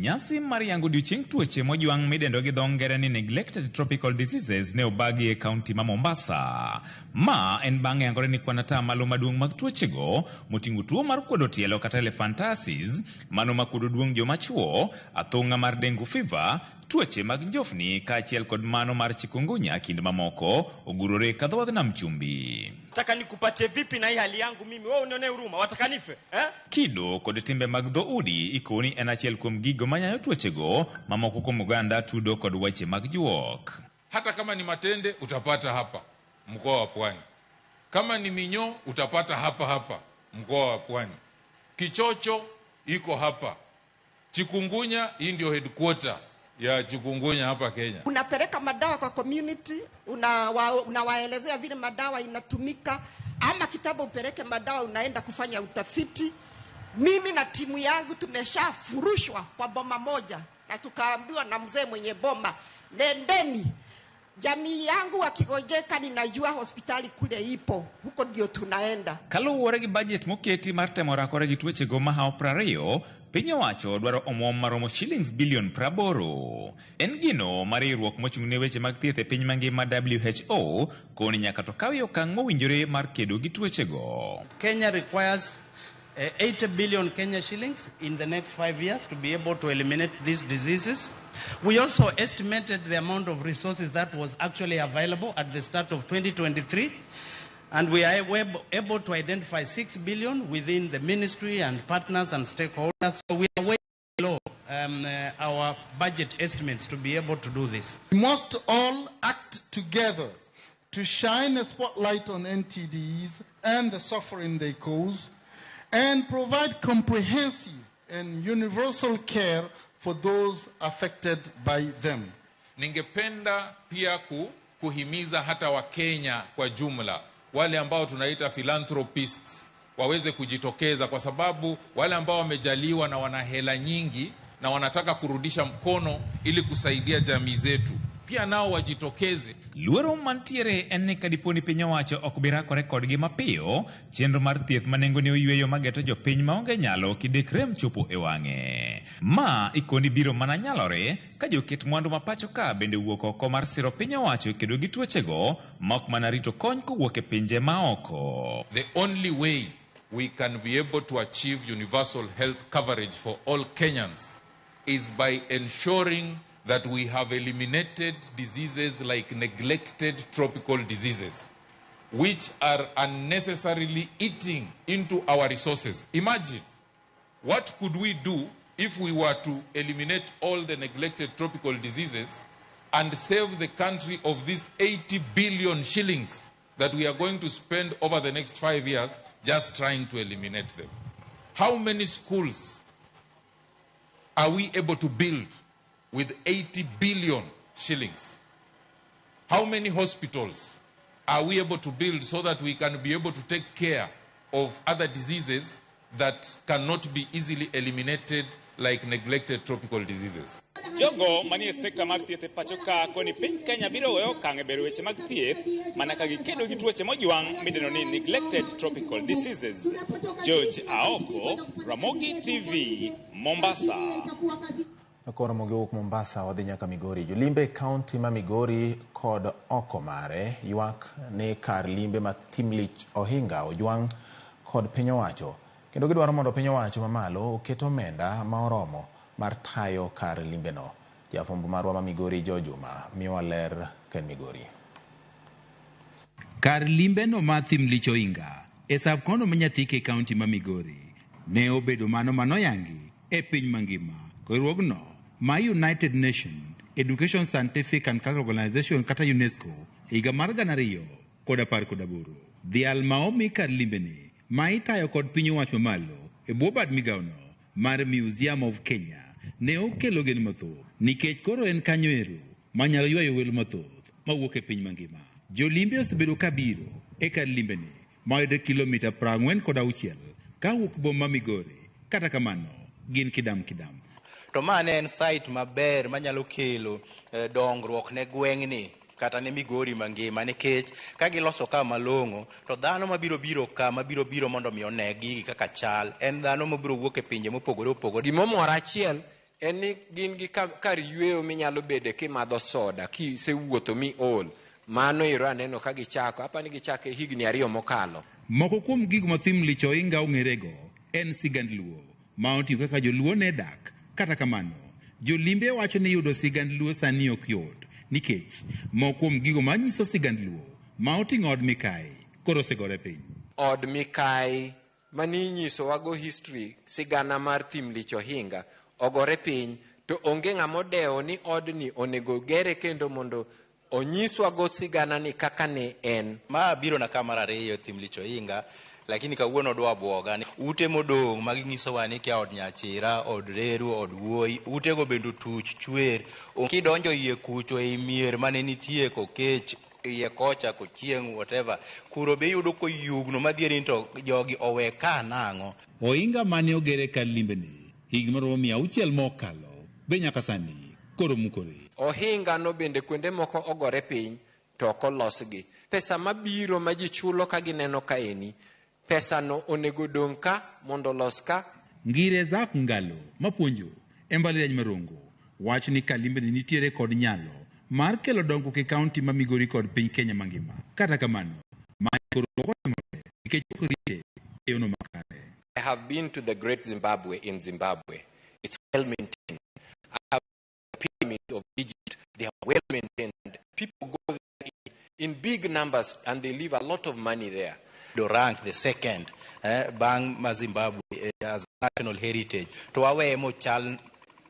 Nyasi mar yango odiochieng' tuoche mojwang' midendo gi dho ngere ni neglected tropical diseases ne obagi e kaunti ma Mombasa. Ma en bang' yangore ni kwan atamalo maduong' mag tuochego moting'o tuo mar kuodo tielo kata elephantiasis, mano makuodo duong' joma chuo, athung'a mar dengue fever, tuoche mag njofni kaachiel kod mano mar chikungunya kind mamoko ogurore ka dho wadh nam chumbi. Nataka nikupatie vipi na hii hali yangu mimi? Wewe unionee huruma, wataka nife eh? Kido kod timbe mag dhoudi ikoni en achiel kuom gigo manyayo tuochego mamoko kuom oganda tudo kod weche mag juok. Hata kama ni matende utapata hapa mkoa wa Pwani, kama ni minyoo utapata hapa hapa mkoa wa Pwani, kichocho iko hapa, chikungunya hii ndio headquarter ya chikungunya hapa Kenya. Unapeleka madawa kwa community, unawaelezea vile madawa inatumika, ama kitabu upeleke madawa, unaenda kufanya utafiti. Mimi na timu yangu tumeshafurushwa kwa boma moja, na tukaambiwa na mzee mwenye boma, nendeni jamii yangu wakigonjeka, ninajua hospitali kule ipo, huko ndio tunaenda. Kaluwore gi bajet moketi mar temo rakore gi tuochego mahawo 20, piny owacho dwaro omwom maromo shillings bilion 80. En gino ma riwruok mochung' ne weche mag thieth e piny mangima WHO koni nyaka to kawie okang' mowinjore mar kedo gi tuochego. Kenya requires 80 billion Kenya shillings in the next 5 years to be able to eliminate these diseases. We also estimated the amount of resources that was actually available at the start of 2023, and we are able to identify 6 billion within the ministry and partners and stakeholders. So we are way below our budget estimates to be able to do this. We must all act together to shine a spotlight on NTDs and the suffering they cause, and provide comprehensive and universal care for those affected by them. Ningependa pia kuhimiza hata Wakenya kwa jumla, wale ambao tunaita philanthropists waweze kujitokeza, kwa sababu wale ambao wamejaliwa na wana hela nyingi na wanataka kurudisha mkono ili kusaidia jamii zetu, pia nao wajitokeze. Luoro mantiere en ni kadipo ni piny owacho ok bi rakore kodgi mapiyo, chenro mar thieth ma nengone oyweyo mageto jopiny maonge nyalo kidek rem chopo e wang'e. Ma ikoni biro mana nyalore ka joket mwandu ma pacho ka bende wuok oko mar siro piny owacho kedo gi tuochego ma ok mana rito kony kowuok e pinje maoko. The only way we can be able to achieve universal health coverage for all Kenyans is by ensuring that we have eliminated diseases like neglected tropical diseases, which are unnecessarily eating into our resources. Imagine, what could we do if we were to eliminate all the neglected tropical diseases and save the country of these 80 billion shillings that we are going to spend over the next 5 years just trying to eliminate them? How many schools are we able to build with 80 billion shillings? How many hospitals are we able to build so that we can be able to take care of other diseases that cannot be easily eliminated, like neglected tropical diseases? Jogo manie sekta mar thieth e pacho ka koni piny Kenya biro weyo okang' e bero weche mag thieth mana ka gikedo gi tuoche mojwang' midendo ni neglected tropical diseases. George Aoko, Ramogi TV, Mombasa. Koro mogi Mombasa wadhi nyaka Migori. Jolimbe e kaunti ma Migori kod oko mare ywak ni kar limbe ma Thimlich Ohinga ojwang' kod piny owacho, kendo gidwaro mondo piny owacho mamalo oket omenda ma oromo mar tayo kar limbeno. Jafwambo marwa ma Migori Joe Juma miyowa ler ka en Migori. Kar limbeno ma Thimlich Ohinga e sub-county ma Nyatike e kaunti ma Migori ne obedo mano manoyangi e piny mangima. Riwruogno ma United Nations Education Scientific and Cultural Organization kata UNESCO e higa mar 2018. Dhial ma omi kar limbeni ma itayo kod piny owacho mamalo e bwo bad migawono mar Museum of Kenya ne okelo geno mathoth nikech koro en kanyo ero manyalo ywayo welo mathoth mawuok e piny mangima. Jolimbe osebedo kabiro e kar limbeni mayudore kilomita 46 kawuok boma Migori. Kata kamano gin kidam kidam. To ma ne en site maber manyalo kelo dongruok ne gweng'ni kata ne Migori mangima, nikech ka giloso ka malong'o to dhano mabiro biro ka mabiro biro mondo mi one gigi kaka chal en dhano mabiro wuok e pinje mopogore opogore. Gimomora achiel en ni gin gi kar yweyo minyalo bede kimadho soda kisewuotho mi ol. Mano ero aneno ka gichako, apani gichake higni 2 mokalo. Moko kuom gigo ma Thimlich Ohinga ong'erego en sigand Luo ma oting'o kaka joluo ne dak. Kata kamano, jolimbe wacho ni yudo sigand Luo sani ok yot nikech moko kuom gigo manyiso sigand Luo ma oting'o od Mikayi koro osegore piny. Od Mikayi maninyisowago history sigana mar Thimlich Ohinga ogore piny, to onge ng'ama odewo ni odni onego gere kendo mondo onyiswago sigana ni kaka ne en. Ma biro na ka mar ariyo Thimlich Ohinga, lakini kawuono dwa bwoga ni ute modong' ma ginyisowa ni kia od Nyachira, od Reru, od Wuoyi, utego bende otuch chwer. Kidonjo iye kucho ei mier mane nitie kokech iye kocha kochieng' whatever, kuro be iyudo koyugno madhieri ni to jogi owe ka nang'o. Ohinga mane ogere kar limbeni higni maromo 600 mokalo be nyaka sani koro mukore. Ohinga no bende kuonde moko ogore piny to ok olosgi. Pesa mabiro ma ji chulo ka gineno kaeni, pesa no onego dong' ka mondo olos ka. Ngire Zack Ngalo mapuonjo e mbalariany ma Rongo wacho ni kar limbeni nitiere kod nyalo mar kelo dongruok e kaunti ma Migori kod piny Kenya mangima. Kata kamano, mae koro ok otimore nikech ok rite e yono makare. I have been to the Great Zimbabwe in Zimbabwe. It's well maintained. I have the pyramid of Egypt. They are well maintained. People go there in big numbers and they leave a lot of money there. Do rank the second bang' ma Zimbabwe as national heritage. To waweye mochal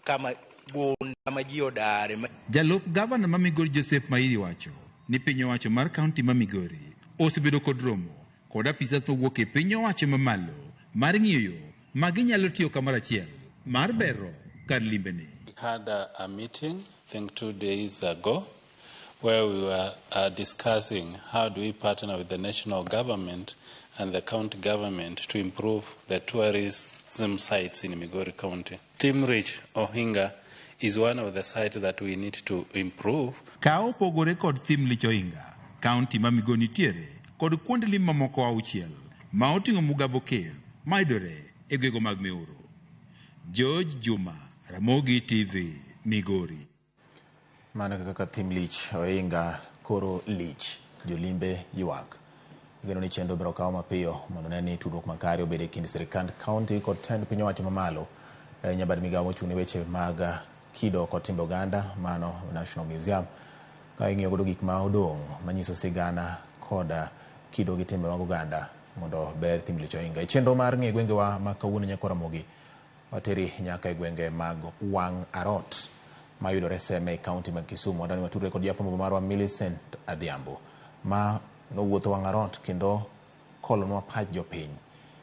kama gunda ma ji odare. Jalup gavana ma Migori Joseph Mairi wacho ni piny owacho mar kaunti ma Migori osebedo kod romo kod apisas mawuok e piny owacho mamalo mar ng'iyo yo ma ginyalo tiyo kamoro achiel mar bero kar limbeni. We had a meeting, I think 2 days ago, where we were discussing how do we partner with the national government and the county government to improve the tourism sites in Migori County. Thimlich Ohinga is one of the sites that we need to improve. Ka opogore kod Thim Lich Ohinga, kaunti ma Migori nitiere kod kuonde lim mamoko auchiel ma oting'o Mugabo Cave mayudore e gwenge mag Miuru. George Juma, Ramogi TV, Migori. Mano kaka Thim Lich Ohinga koro lich, jolimbe ywak. Igeno ni chenro biro kaw mapiyo mondo ne ni tudruok makare obed e kind sirikand kaunti kod tend piny owacho mamalo. Nyabad migawo mochung' ne weche mag kido kod timbe oganda mano National Museum ka ing'iyo godo gik ma odong' manyiso sigana kod kido gi timbe mag oganda mondo ber Thim Lich Ohinga. E chenro mar ng'e gwengewa ma kawuono nyakwa Ramogi wateri nyaka e gwenge mag Wang' Arot mayudore Seme e kaunti mag Kisumu. Wadwani watudre kod jafwambo marwa Millicent Adhiambo ma nowuotho Wang' Arot kendo kolonwa pach jopiny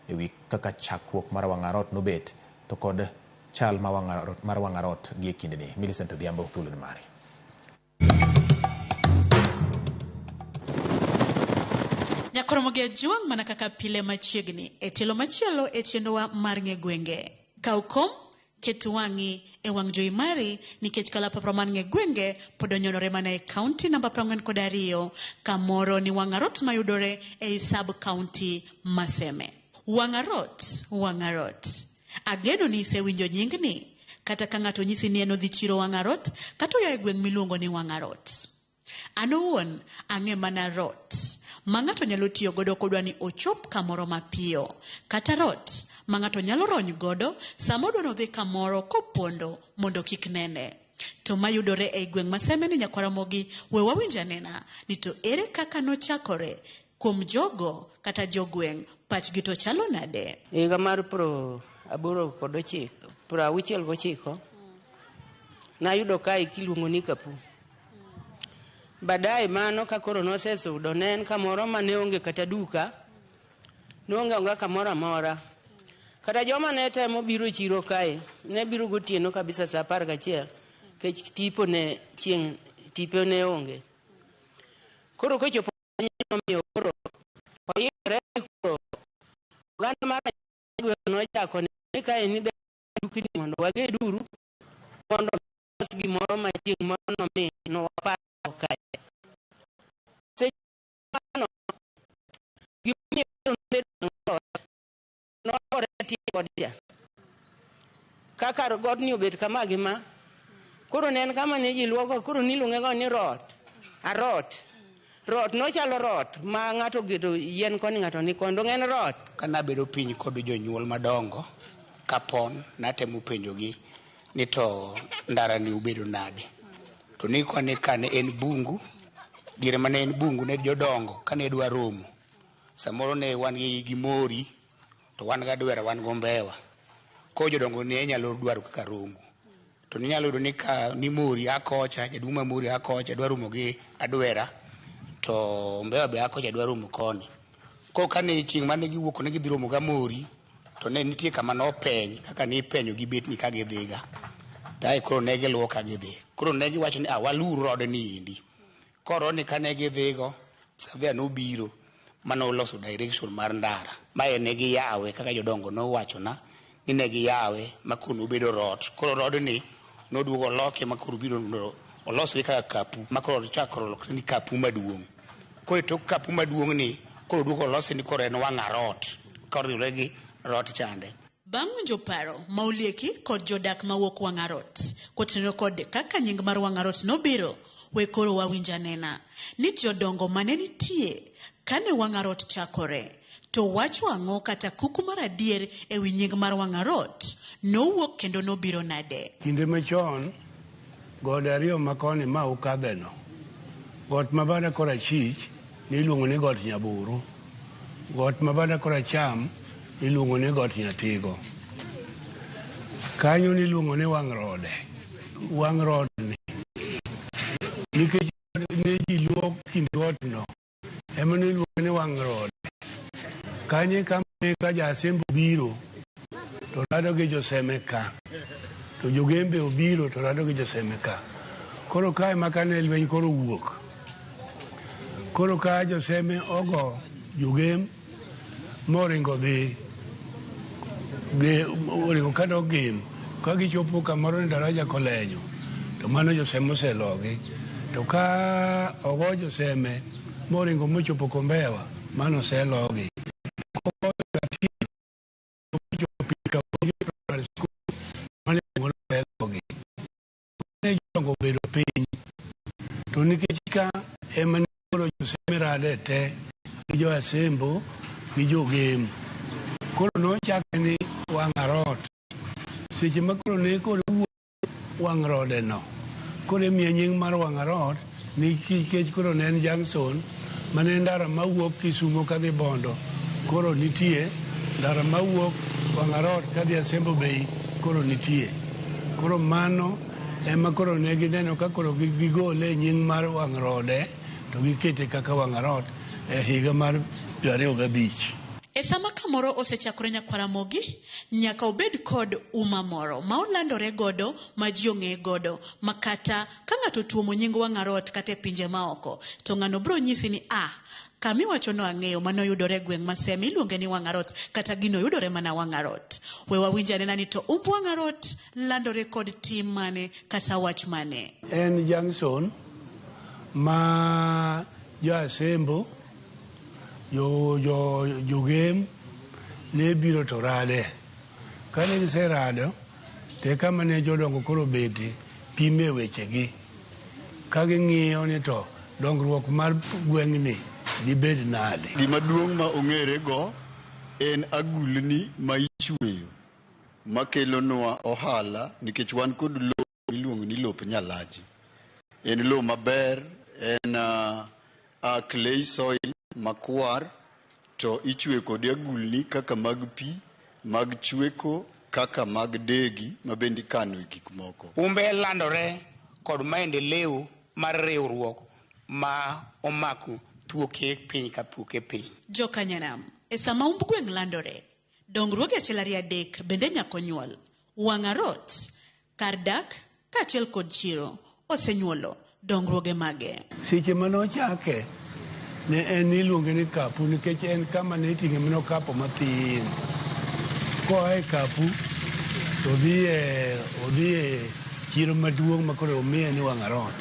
ewi kaka chakruok mar Wang' Arot nobet to kod chal ma Wang' Arot, mar Wang' Arot gi e kindeni. Millicent Adhiambo thuolo ni mari. Nyakoromogi Ajwang' mana kaka pile machiegni e tielo machielo e chenrowa mar ng'e gwenge. Kaw kom, ket wang'i e wang' jowi mari nikech kalapapra mar ng'e gwenge pod onyonore mana e kaunti namba 42 kamoro ni Wang' Arot mayudore ei sub kaunti ma Seme. Wang' Arot, Wang' Arot. Ageno ni isewinjo nyingni kata ka ng'ato nyisi ni en odhi chiro Wang' Arot kata oya e gweng' miluongo ni Wang' Arot. An owuon ang'e mana rot ma ng'ato nyalo tiyo godo kodwa ni ochop kamoro mapiyo kata rot ma ng'ato nyalo rony godo sama odwa ni odhi kamoro kopondo mondo kik nene. To mayudore ei gweng' ma Seme ni nyakwar Ramogi we wawinj anena ni to ere kaka nochakore kuom jogo kata jogweng' pachgi to chalo nade? Higa mar 89, 69 nayudo kae kiluongo ni Kapu. Baadaye mano ka koro nosesudo ne en kamoro mane onge kata duka, noonge onga kamoro amora. Kata joma ne temo biro chiro kae, ne biro gotieno kabisa saa 11 kech tipo ne chieng' tipo ne onge. Koro kochopo nomiyo koro oikore koro oganda mar gweng' nochako ni kae ni ber dukni mondo wageduru mondo los gimoro ma chieng' moro nomi nowapar kae. Seche mano gimomiyo koro nobedo ot nolokore tie godcha. Kaka godni obet kama gi ma, koro ne en kama ne ji luoko, koro niluonge go ni rot, arot. Rot nochalo rot ma ng'ato ogeto yien koni ng'ato ni koni, dong' en rot. Kanabedo piny kod jonyuol madongo kapon natemo penjogi ni to ndara ni obedo nade to nikone kane en bungu diere mane en bungu ne jodongo kane dwa romo samoro ne wan gi gimori to wan gadwera wan gombewa koro jodongo ne nyalo dwaro kaka romo to ninyalo yudo ni ka ni mori a kocha jaduong' ma mori a kocha dwa romo gi adwera to mbewa be a kocha dwa romo koni koro kane chieng' mane giwuok ne gidhi romo gamori to ne nitie kama nopeny kaka nipenyo gi betni ka gidhiga to koro ne giluwo ka gidhi koro ne giwacho ni ah waluru rodni endi koro rodni kane gidhigo surveyor nobiro manoloso direction mar ndara mae ne giyawe kaka jodongo nowachona ni ne giyawe ma koro nobedo rot koro rodni noduogo oloke ma koro biro mondo olosre kaka kapu ma koro ochako olokre ni kapu maduong' koro e tok kapu maduong' ni koro oduogo olose ni koro en wang' arot koriwre gi rot chande. Bang' winjo paro ma olieki kod jodak mawuok Wang' Arot kotenore kod kaka nying mar Wang' Arot nobiro, we koro wawinj anena ni jodongo mane nitie kane Wang' Arot chakore to wacho ang'o kata kuku mar adier ewi nying mar Wang' Arot nowuok kendo nobiro nade. Kinde machon, gode ariyo ma koni ma ukadheno, got ma bada korachich niluongo ni got Nyaburu, got ma bada koracham niluongo ni got Nyatigo. Kanyo niluongo ni wang' rode, wang' rodni. Nikech ne ji luwo kind godno, ema niluongo ni wang' rode. Kanyo e kama Ne ka ja-Asembo obiro to rado gi joseme ka, to jogembe obiro to rado gi joseme ka. Koro kae ma kane lweny koro wuok. Koro ka joseme ogo jogem moringo dhi oringo kadok Gem, ka gichopo kamoro ni daraja kolenyo, to mano joseme oselogi. To ka ogo joseme moringo mochopo Kombewa, mano oselogi. Mane jodongo obedo piny to nikech ka ema ne koro joseme rade te gi jo Asembo gi jogem, koro nochake ni wang' arot. Seche ma koro ne koro wuok wang' rode no, koro imiye nying mar wang' arot nikech koro ne en junction mane ndara mawuok Kisumo kadhi Bondo koro nitie, ndara mawuok wang' arot kadhi Asembo Bay koro nitie. Koro mano ema koro ne gineno ka koro gigole nying mar wang' rode to gikete kaka wang' arot e higa mar 25. E sama kamoro osechakore nyakwar Ramogi, nyaka obed kod uma moro ma olandore godo ma ji ong'eye godo ma kata ka ng'ato otuomo nying wang' arot kata e pinje maoko to ng'ano biro nyisi ni ah, kama iwachono ang'eyo mano yudore e gweng' ma Seme iluonge ni wang' arot kata gino yudore mana wang' arot. We wawinj anena ni to umb wang' arot landore kod tim mane kata wach mane. En junction ma jo Asembo, jogem ne biro to rade. Kane giserado, to kama ne jodongo koro bete pime wechegi. Ka ging'iyo ni to dongruok mar gweng'ni dibed nade. Gima duong' ma ong'ere go en agulni ma ichweyo makelonwa ohala nikech wan kod lowo miluongo ni lop Nyalaji. En lowo maber, en clay soil makwar to ichweyo kode agulni kaka mag pi, mag chweko, kaka mag degi ma bende ikano e gik moko. Umbe landore kod maendeleo mar riwruok ma omako thuoke piny ka thuoke piny. Jokanyanam, e sama umb gweng' landore, dongruoge 1 2 3 bende nyaka onyuol. Wang' arot, kar dak kaachiel kod chiro osenyuolo dongruoge mage. Seche mane ochake ne en iluonge ni kapu nikech en kama ne iting'e mana okapu mathin. Koa e kapu to odhi e chiro maduong' ma koro omiye ni wang' arot.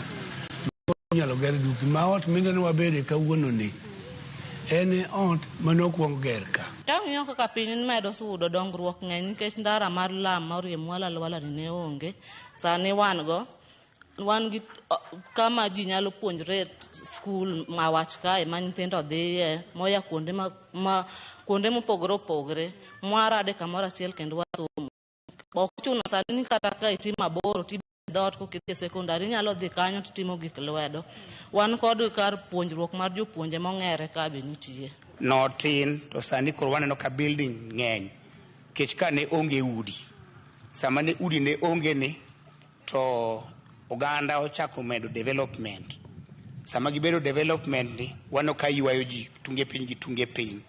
Inyalo ger dukni ma ot mineno wabede kawuono ni en e ot mane okwong ger ka. Ka ng'iyo kaka piny medo sudo, dongruok ng'eny nikech ndara mar lam ma orie mwala lwala ni ne onge. Sani wan go, wan gi kama ji nyalo puonjre skul ma wach kae ma nyithindo dhiye moya kuonde ma kuonde mopogore opogore mwarade kamoro achiel kendo wasomo. Ok ochuno sani ni kata ka itimo aboro to dhoot kokidhi e sekondari inyalo dhi kanyo titimo gik lwedo. Wan kod kar puonjruok mar jopuonje mong'ere ka be nitie. Notin to sani koro waneno ka building ng'eny nikech ka ne onge udi. Sama ne udi ne onge ni to oganda ochako medo development. Sama gibedo development ni waneno ka ywayo ji tunge piny gi tunge piny.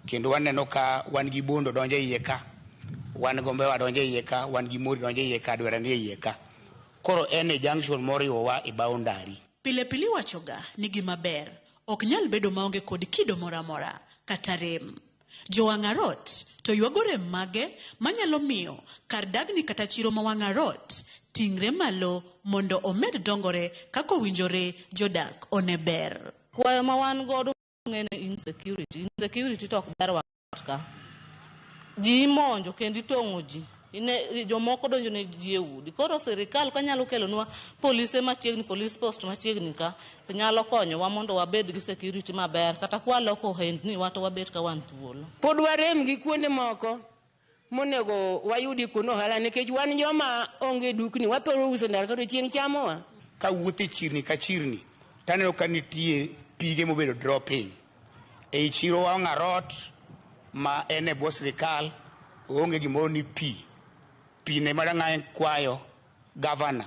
Kendo waneno ka wan gi Bondo donjo e iye ka, wan Gombewa donjo e iye ka, wan gi Mori donjo e iye ka, Dwera ni e iye ka. Koro en e junction moriwowa e boundary. Pile pile iwachoga ni gima ber ok nyal bedo maonge kod kido moro amora kata rem. Jowang' arot to ywago rem mage manyalo miyo kar dagni kata chiro ma wang' arot ting're malo mondo omed dongore kaka owinjore jodak one ber. Kwayo ma wan godo ng'ene insecurity. Insecurity to ok ber wang' ka. Ji imonjo kendo itong'o ji. Jomoko donjo ne ji e udi. Koro sirikal ka nyalo kelonwa polise machiegni, police post machiegni ka, to nyalo konyowa mondo wabed gi security maber. Kata kwaloko ohendni wa to wabet ka wan thuolo. Pod warem gi kuonde moko monego wayudi kuonde ohala nikech wan joma onge dukni, wathoro uso ndara kendo chieng' chamowa. Ka wuotho e chirni ka chirni, taneno ka nitie pige mobedo dropping. Ei chiro wang' arot ma en e bwo sirikal, oonge gimoro ni pi. Pi ne madang'any kwayo gavana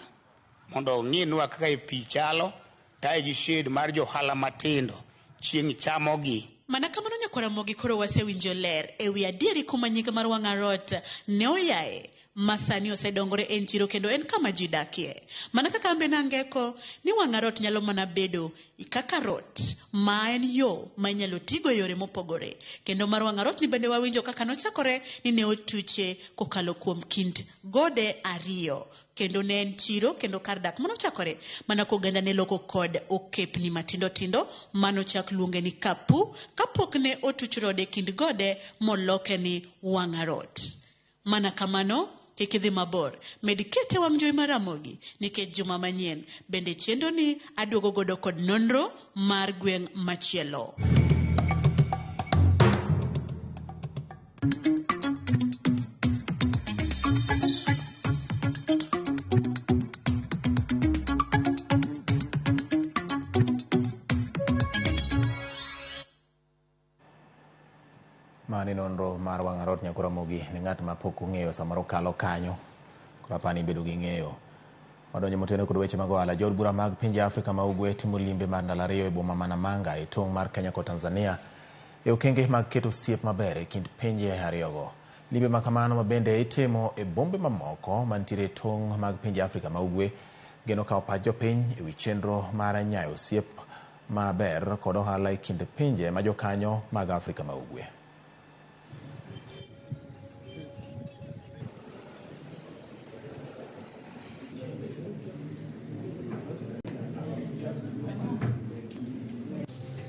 mondo ong'inwa kaka pi chalo, tae gi shade mar johala matindo chieng' chamogi. Mana kamano nyakwar nyakwaramogi koro wasewinjo ler e wi adieri kuma nying mar Wang'arot ne oyae ma sani osedongore en chiro kendo en kama ji dakie. Mana kaka ambe nangeko ni Wang'arot nyalo mana bedo kaka rot ma en yo ma inyalo tigo e yore mopogore. Kendo mar Wang'arot ni bende wawinjo kaka nochakore ni ne otuche kokalo kuom kind gode ariyo kendo ne en chiro kendo kar dak manochakore mana koganda ne loko kod okepni matindo tindo manochak luonge ni kapu kapok ne otuch rode kind gode moloke ni Wang'arot. Mana kamano, kik idhi mabor. Med kete wang' jowi mar Ramogi nikech juma manyien bende chenro ni aduogo godo kod nonro mar gweng' machielo. Mani nonro mar wang' arot nyakora Ramogi ne ng'at ma pok ong'eyo samoro kalo kanyo. Koro apani bedo gi ng'eyo. Wadonjo moteno kod weche mag ohala. Jood bura mag pinje Afrika ma Ugwe timo limbe mar ndalo ariyo e boma ma Namanga e tong' mar Kenya kod Tanzania e okenge mag keto osiep maber e kind pinje ariyogo. Limbe ma kamano ma bende itimo e bombe mamoko mantiere e tong' mag pinje Afrika ma Ugwe geno kawo pach jopiny e wi chenro mar nyayo osiep maber kod ohala e kind pinje ma jokanyo mag Afrika ma Ugwe.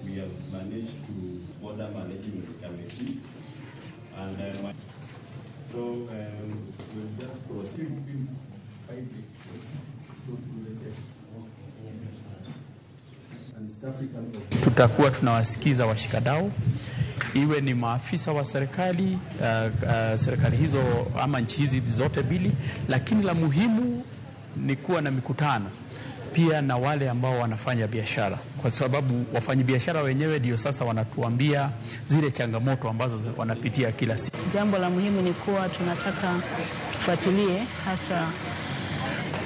We have managed to border management committee, and so we'll just proceed. Tutakuwa tunawasikiza washikadau, iwe ni maafisa wa serikali, serikali hizo ama nchi hizi zote mbili, lakini la muhimu ni kuwa na mikutano pia na wale ambao wanafanya biashara, kwa sababu wafanyabiashara wenyewe ndio sasa wanatuambia zile changamoto ambazo wanapitia kila siku. Jambo la muhimu ni kuwa tunataka tufuatilie hasa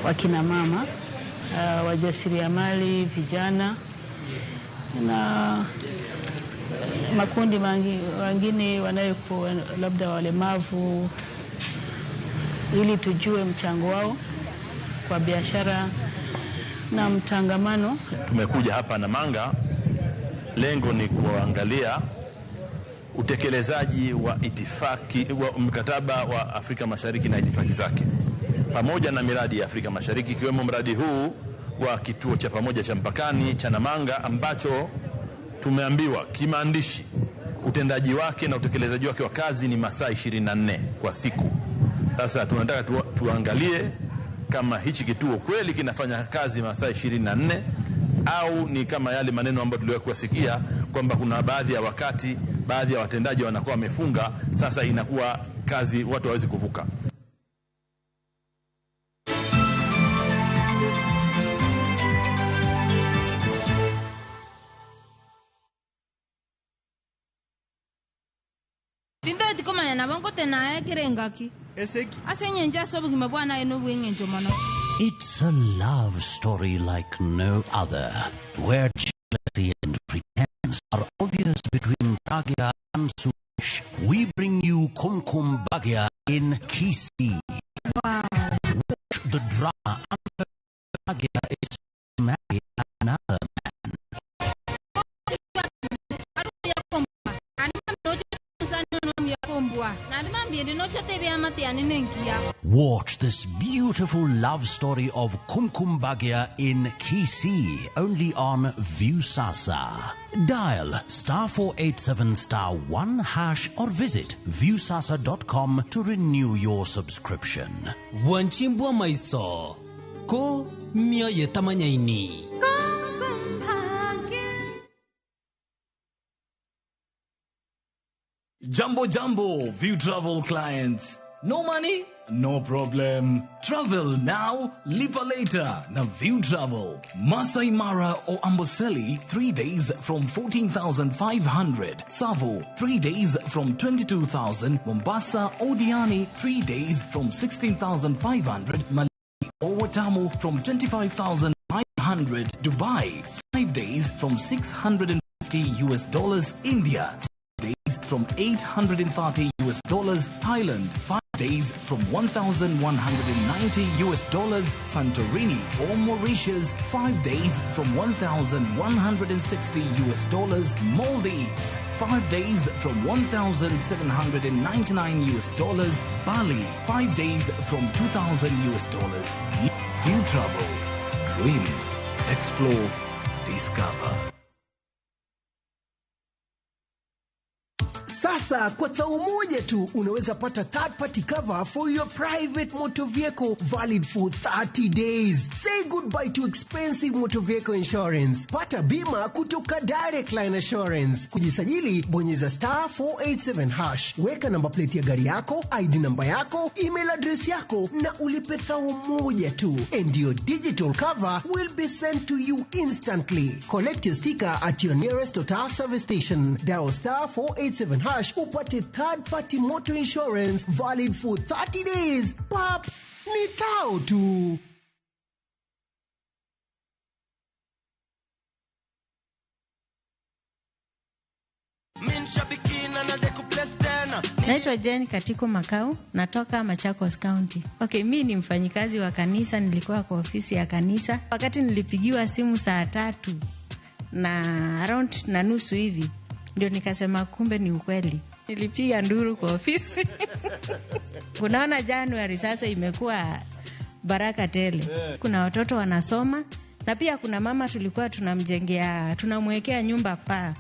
wakina mama, wajasiriamali, vijana na makundi wengine wanayokuwa labda walemavu, ili tujue mchango wao kwa biashara na mtangamano. Tumekuja hapa Namanga, lengo ni kuangalia utekelezaji wa itifaki wa mkataba wa Afrika Mashariki na itifaki zake, pamoja na miradi ya Afrika Mashariki ikiwemo mradi huu wa kituo cha pamoja cha mpakani cha Namanga ambacho tumeambiwa kimaandishi utendaji wake na utekelezaji wake wa kazi ni masaa 24 kwa siku. Sasa tunataka tuangalie kama hichi kituo kweli kinafanya kazi masaa 24 au ni kama yale maneno ambayo tuliwahi kusikia kwamba kuna baadhi ya wakati baadhi ya watendaji wanakuwa wamefunga, sasa inakuwa kazi watu hawawezi kuvuka. It's a love story like no other, where jealousy and pretense are obvious between Pragya and Suresh. We bring you Kumkum Bhagya in Kisii. Wow. Watch the drama. Pragya is married another man. Watch this beautiful love story of Kumkum Bhagya in Kisii, only on Viusasa. Dial *487*1# or visit viusasa.com to renew your subscription. Wanchimbwa maiso ko mioyo tamanyaini. Jambo jambo, View Travel clients. No money? No problem. Travel now, lipa later. Na View Travel. Masai Mara or Amboseli, 3 days from 14,500. Tsavo, 3 days from 22,000. Mombasa or Diani, 3 days from 16,500. Malindi or Watamu from 25,500. Dubai, 5 days from $650 US. India, 6 days from $830 US, Thailand 5 days from $1,190 US, Santorini or Mauritius 5 days from $1,160 US, Maldives 5 days from $1,799 US, Bali 5 days from $2,000 US. View Travel, dream, explore, discover. Sasa kwa thao moja tu unaweza pata third party cover for your private motor vehicle valid for 30 days. Say goodbye to expensive motor vehicle insurance. Pata bima kutoka Direct Line Assurance. Kujisajili, bonyeza star 487 hash. Weka namba plate ya gari yako, ID namba yako, email address yako na ulipe thao moja tu. And your digital cover will be sent to you instantly. Collect your sticker at your nearest Total service station. Dial star 487 hash upate third party motor insurance valid for 30 days. Pap, ni thao tu. Naitwa Jane Katiko Makau, natoka Machakos County. Okay, mi ni mfanyikazi wa kanisa, nilikuwa kwa ofisi ya kanisa. Wakati nilipigiwa simu saa 3 na around na nusu hivi, ndio nikasema kumbe ni ukweli. Nilipiga nduru kwa ofisi. Unaona Januari sasa imekuwa baraka tele. Kuna watoto wanasoma na pia kuna mama tulikuwa tunamjengea, tunamwekea nyumba paa.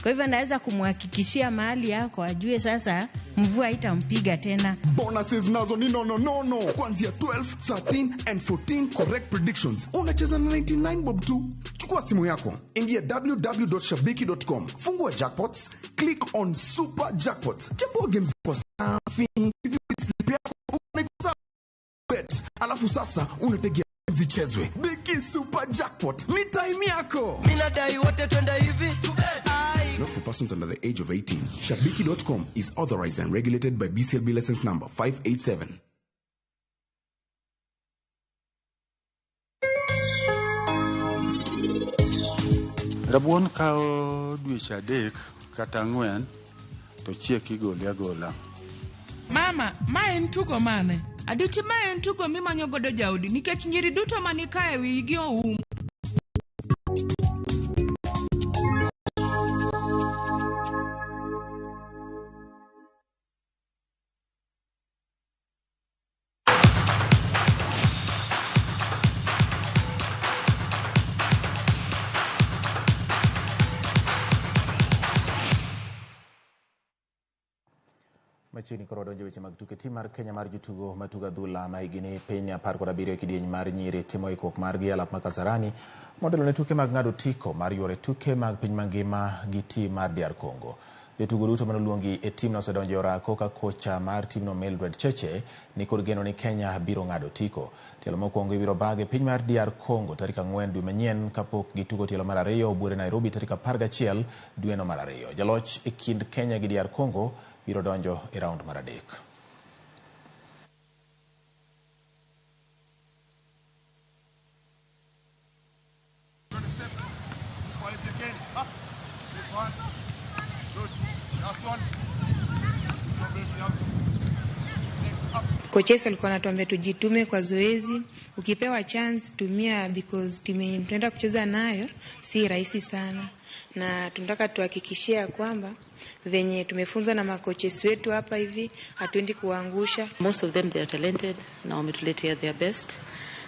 Kwa hivyo naweza kumhakikishia mahali yako ajue sasa mvua itampiga tena. Bonuses nazo ni no no no no. Kuanzia 12, 13 and 14 correct predictions. Unacheza na 99 bob tu. Chukua simu yako, ingia www.shabiki.com, fungua jackpots, click on super jackpots. Chambua games kwa safi. If slip yako unaikosa bet. Alafu sasa unategea zichezwe. Biki super jackpot ni time yako. Mimi nadai wote twende hivi. Not for persons under the age of 18. Shabiki.com is authorized and regulated by BCLB license number 587. Rabuon kawo dweche 3 kata 4 to chiek igole agola. Mama, ma en tugo mane? Aditi ma en tugo mimanyo godo jaodi nikech nyiri duto mani kae wigi oum. Machiegni koro wadonjo weche mag tuke. Tim mar Kenya mar jotugo matugo adhula ma higni piny 17 e kidieny mar nyiri timo ikruok margi e alap ma Kasarani modelo ne tuke mag ng'ado otiko mar yuore tuke mag piny mangima gi tim mar DR Congo. Jotugo duto manoluongi e timno osedonjo e orako ka kocha mar timno Mildred Cheche nikod geno ni Kenya biro ng'ado otiko. Tielo mokwongo ibiro bag e piny mar DR Congo tarik 4 dwe manyien kapok gitugo tielo mar 2 buore Nairobi tarik 11 dweno mar 2. Jaloch e kind Kenya gi DR Congo biro donjo e round mar 3. Koches walikuwa wanatuambia tujitume kwa zoezi, ukipewa chance tumia because timu yenye tunaenda kucheza nayo si rahisi sana, na tunataka tuhakikishie kwamba venye tumefunzwa na makoches wetu hapa hivi hatuendi kuangusha. Most of them they are talented na wametuletea their best.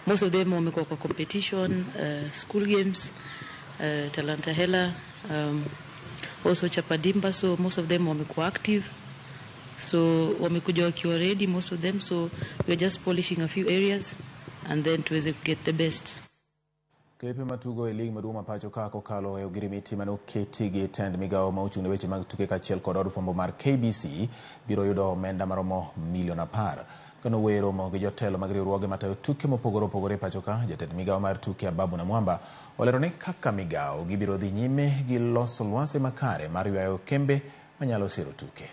Most of them wamekuwa kwa competition, school games, Talanta Hela, also Chapadimba, so most of them wamekuwa active. So wamekuja wakiwa ready, most of them, so we are just polishing a few areas and then tuweze get the best. Klepe matugo e lig maduong' ma pacho ka kokalo e ogirimiti manoketi gi tend migawo ma ochung' ne weche mag tuke kaachiel kod od fwambo mar KBC biro yudo omenda maromo milion 10. Kano romo gi jotelo mag riwruoge matayo tuke mopogore opogore e pacho ka, jatend migawo mar tuke Ababu Namwamba olero ni kaka migawo gibiro dhi nyime gi loso lwasi makare mar ywayo kembe manyalo siro tuke.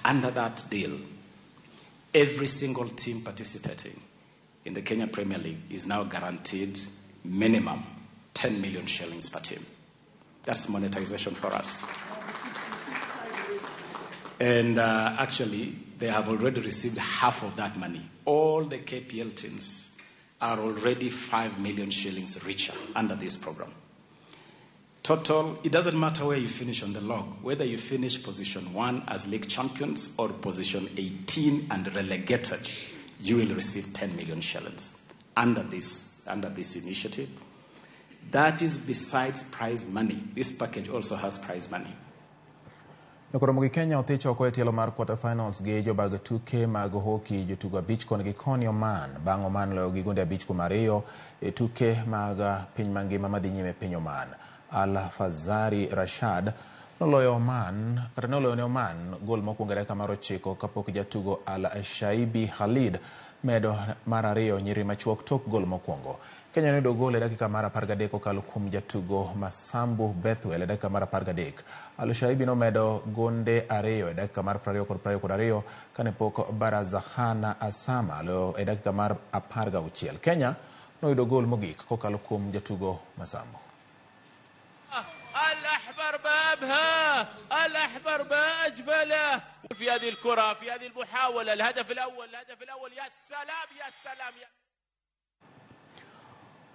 Under that deal, every single team participating in the Kenya Premier League is now guaranteed minimum 10 million shillings per team. That's monetization for us. And actually, they have already received half of that money. All the KPL teams are already 5 million shillings richer under this program. Total, it doesn't matter where you finish on the log, whether you finish position 1 as league champions or position 18 and relegated, you will receive 10 million shillings under this initiative. That is besides prize money. This package also has prize money. Nokoromo gi Kenya othich oko e tielo mar quarter finals gi jobag tuke mag hockey jotugo 5 koni gi koni Oman bang' Oman loyo gi gonde 5-2 e tuke mag piny mangima madhi nyime e piny Oman. Al Fazari Rashad noloyo Oman kata noloyo ne Oman gol mokwongo e dakika mar 9 kapok jatugo Al Shaibi Khalid medo mar ariyo nyiri machuok tok gol mokwongo. Kenya noyudo gol e dakika mar 13 kokalo kuom jatugo Masambu Bethwel e dakika mar 13. Al Shaibi nomedo gonde ariyo e dakika mar 20 kod 22 kane pok Barazahana Asama loyo e dakika mar 16. Kenya noyudo gol mogik kokalo kuom jatugo Masambu. الأحمر ما أبهاه، الأحمر ما أجمله في هذه الكرة، في هذه المحاولة. الهدف الأول، الهدف الأول، يا سلام، يا سلام، يا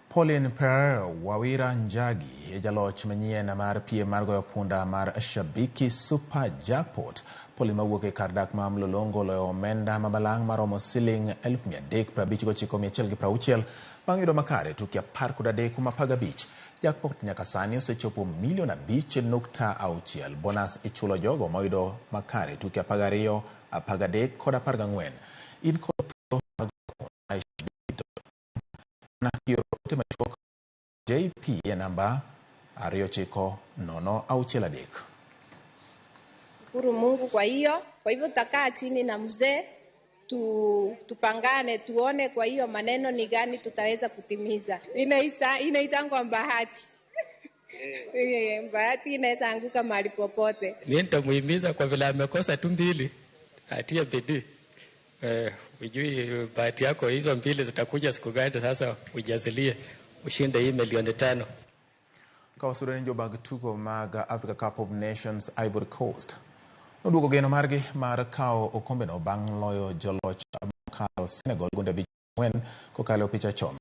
Pauline Pereira Wawira Njagi e jaloch manyien mar piem mar goyo punda mar Shabiki Super Jackpot. Pauline mawuok e kar dak ma Mlolongo oloyo omenda mabalang' maromo siling 359,160 bang' yudo makare tuke 13 kuom 15. Jackpot nyaka sani osechopo milion 5.6. Bonus ichulo jogo moyudo makare tuke 12, 13 kod 14. In kod thuolo mar goyo punda e na kioro ote machuok JP e namba 29063. Shukuru Mungu kwa hiyo. Kwa hivyo tutakaa chini na mzee tupangane tuone kwa hiyo maneno ni gani tutaweza kutimiza. Inaitangwa bahati. Bahati inaweza anguka mahali popote. Mi nitamuhimiza kwa vile amekosa tu mbili, atie bidii. Ujui bahati yako hizo mbili zitakuja siku gani? Sasa ujazilie ushinde hii milioni 5. Ka wasudo ni jobag tugo mag Africa Cup of Nations Ivory Coast noduogo geno margi mar kawo okombeno bang' loyo joloch mokalo Senegal gonde 5-4 kokalo e opich achoma.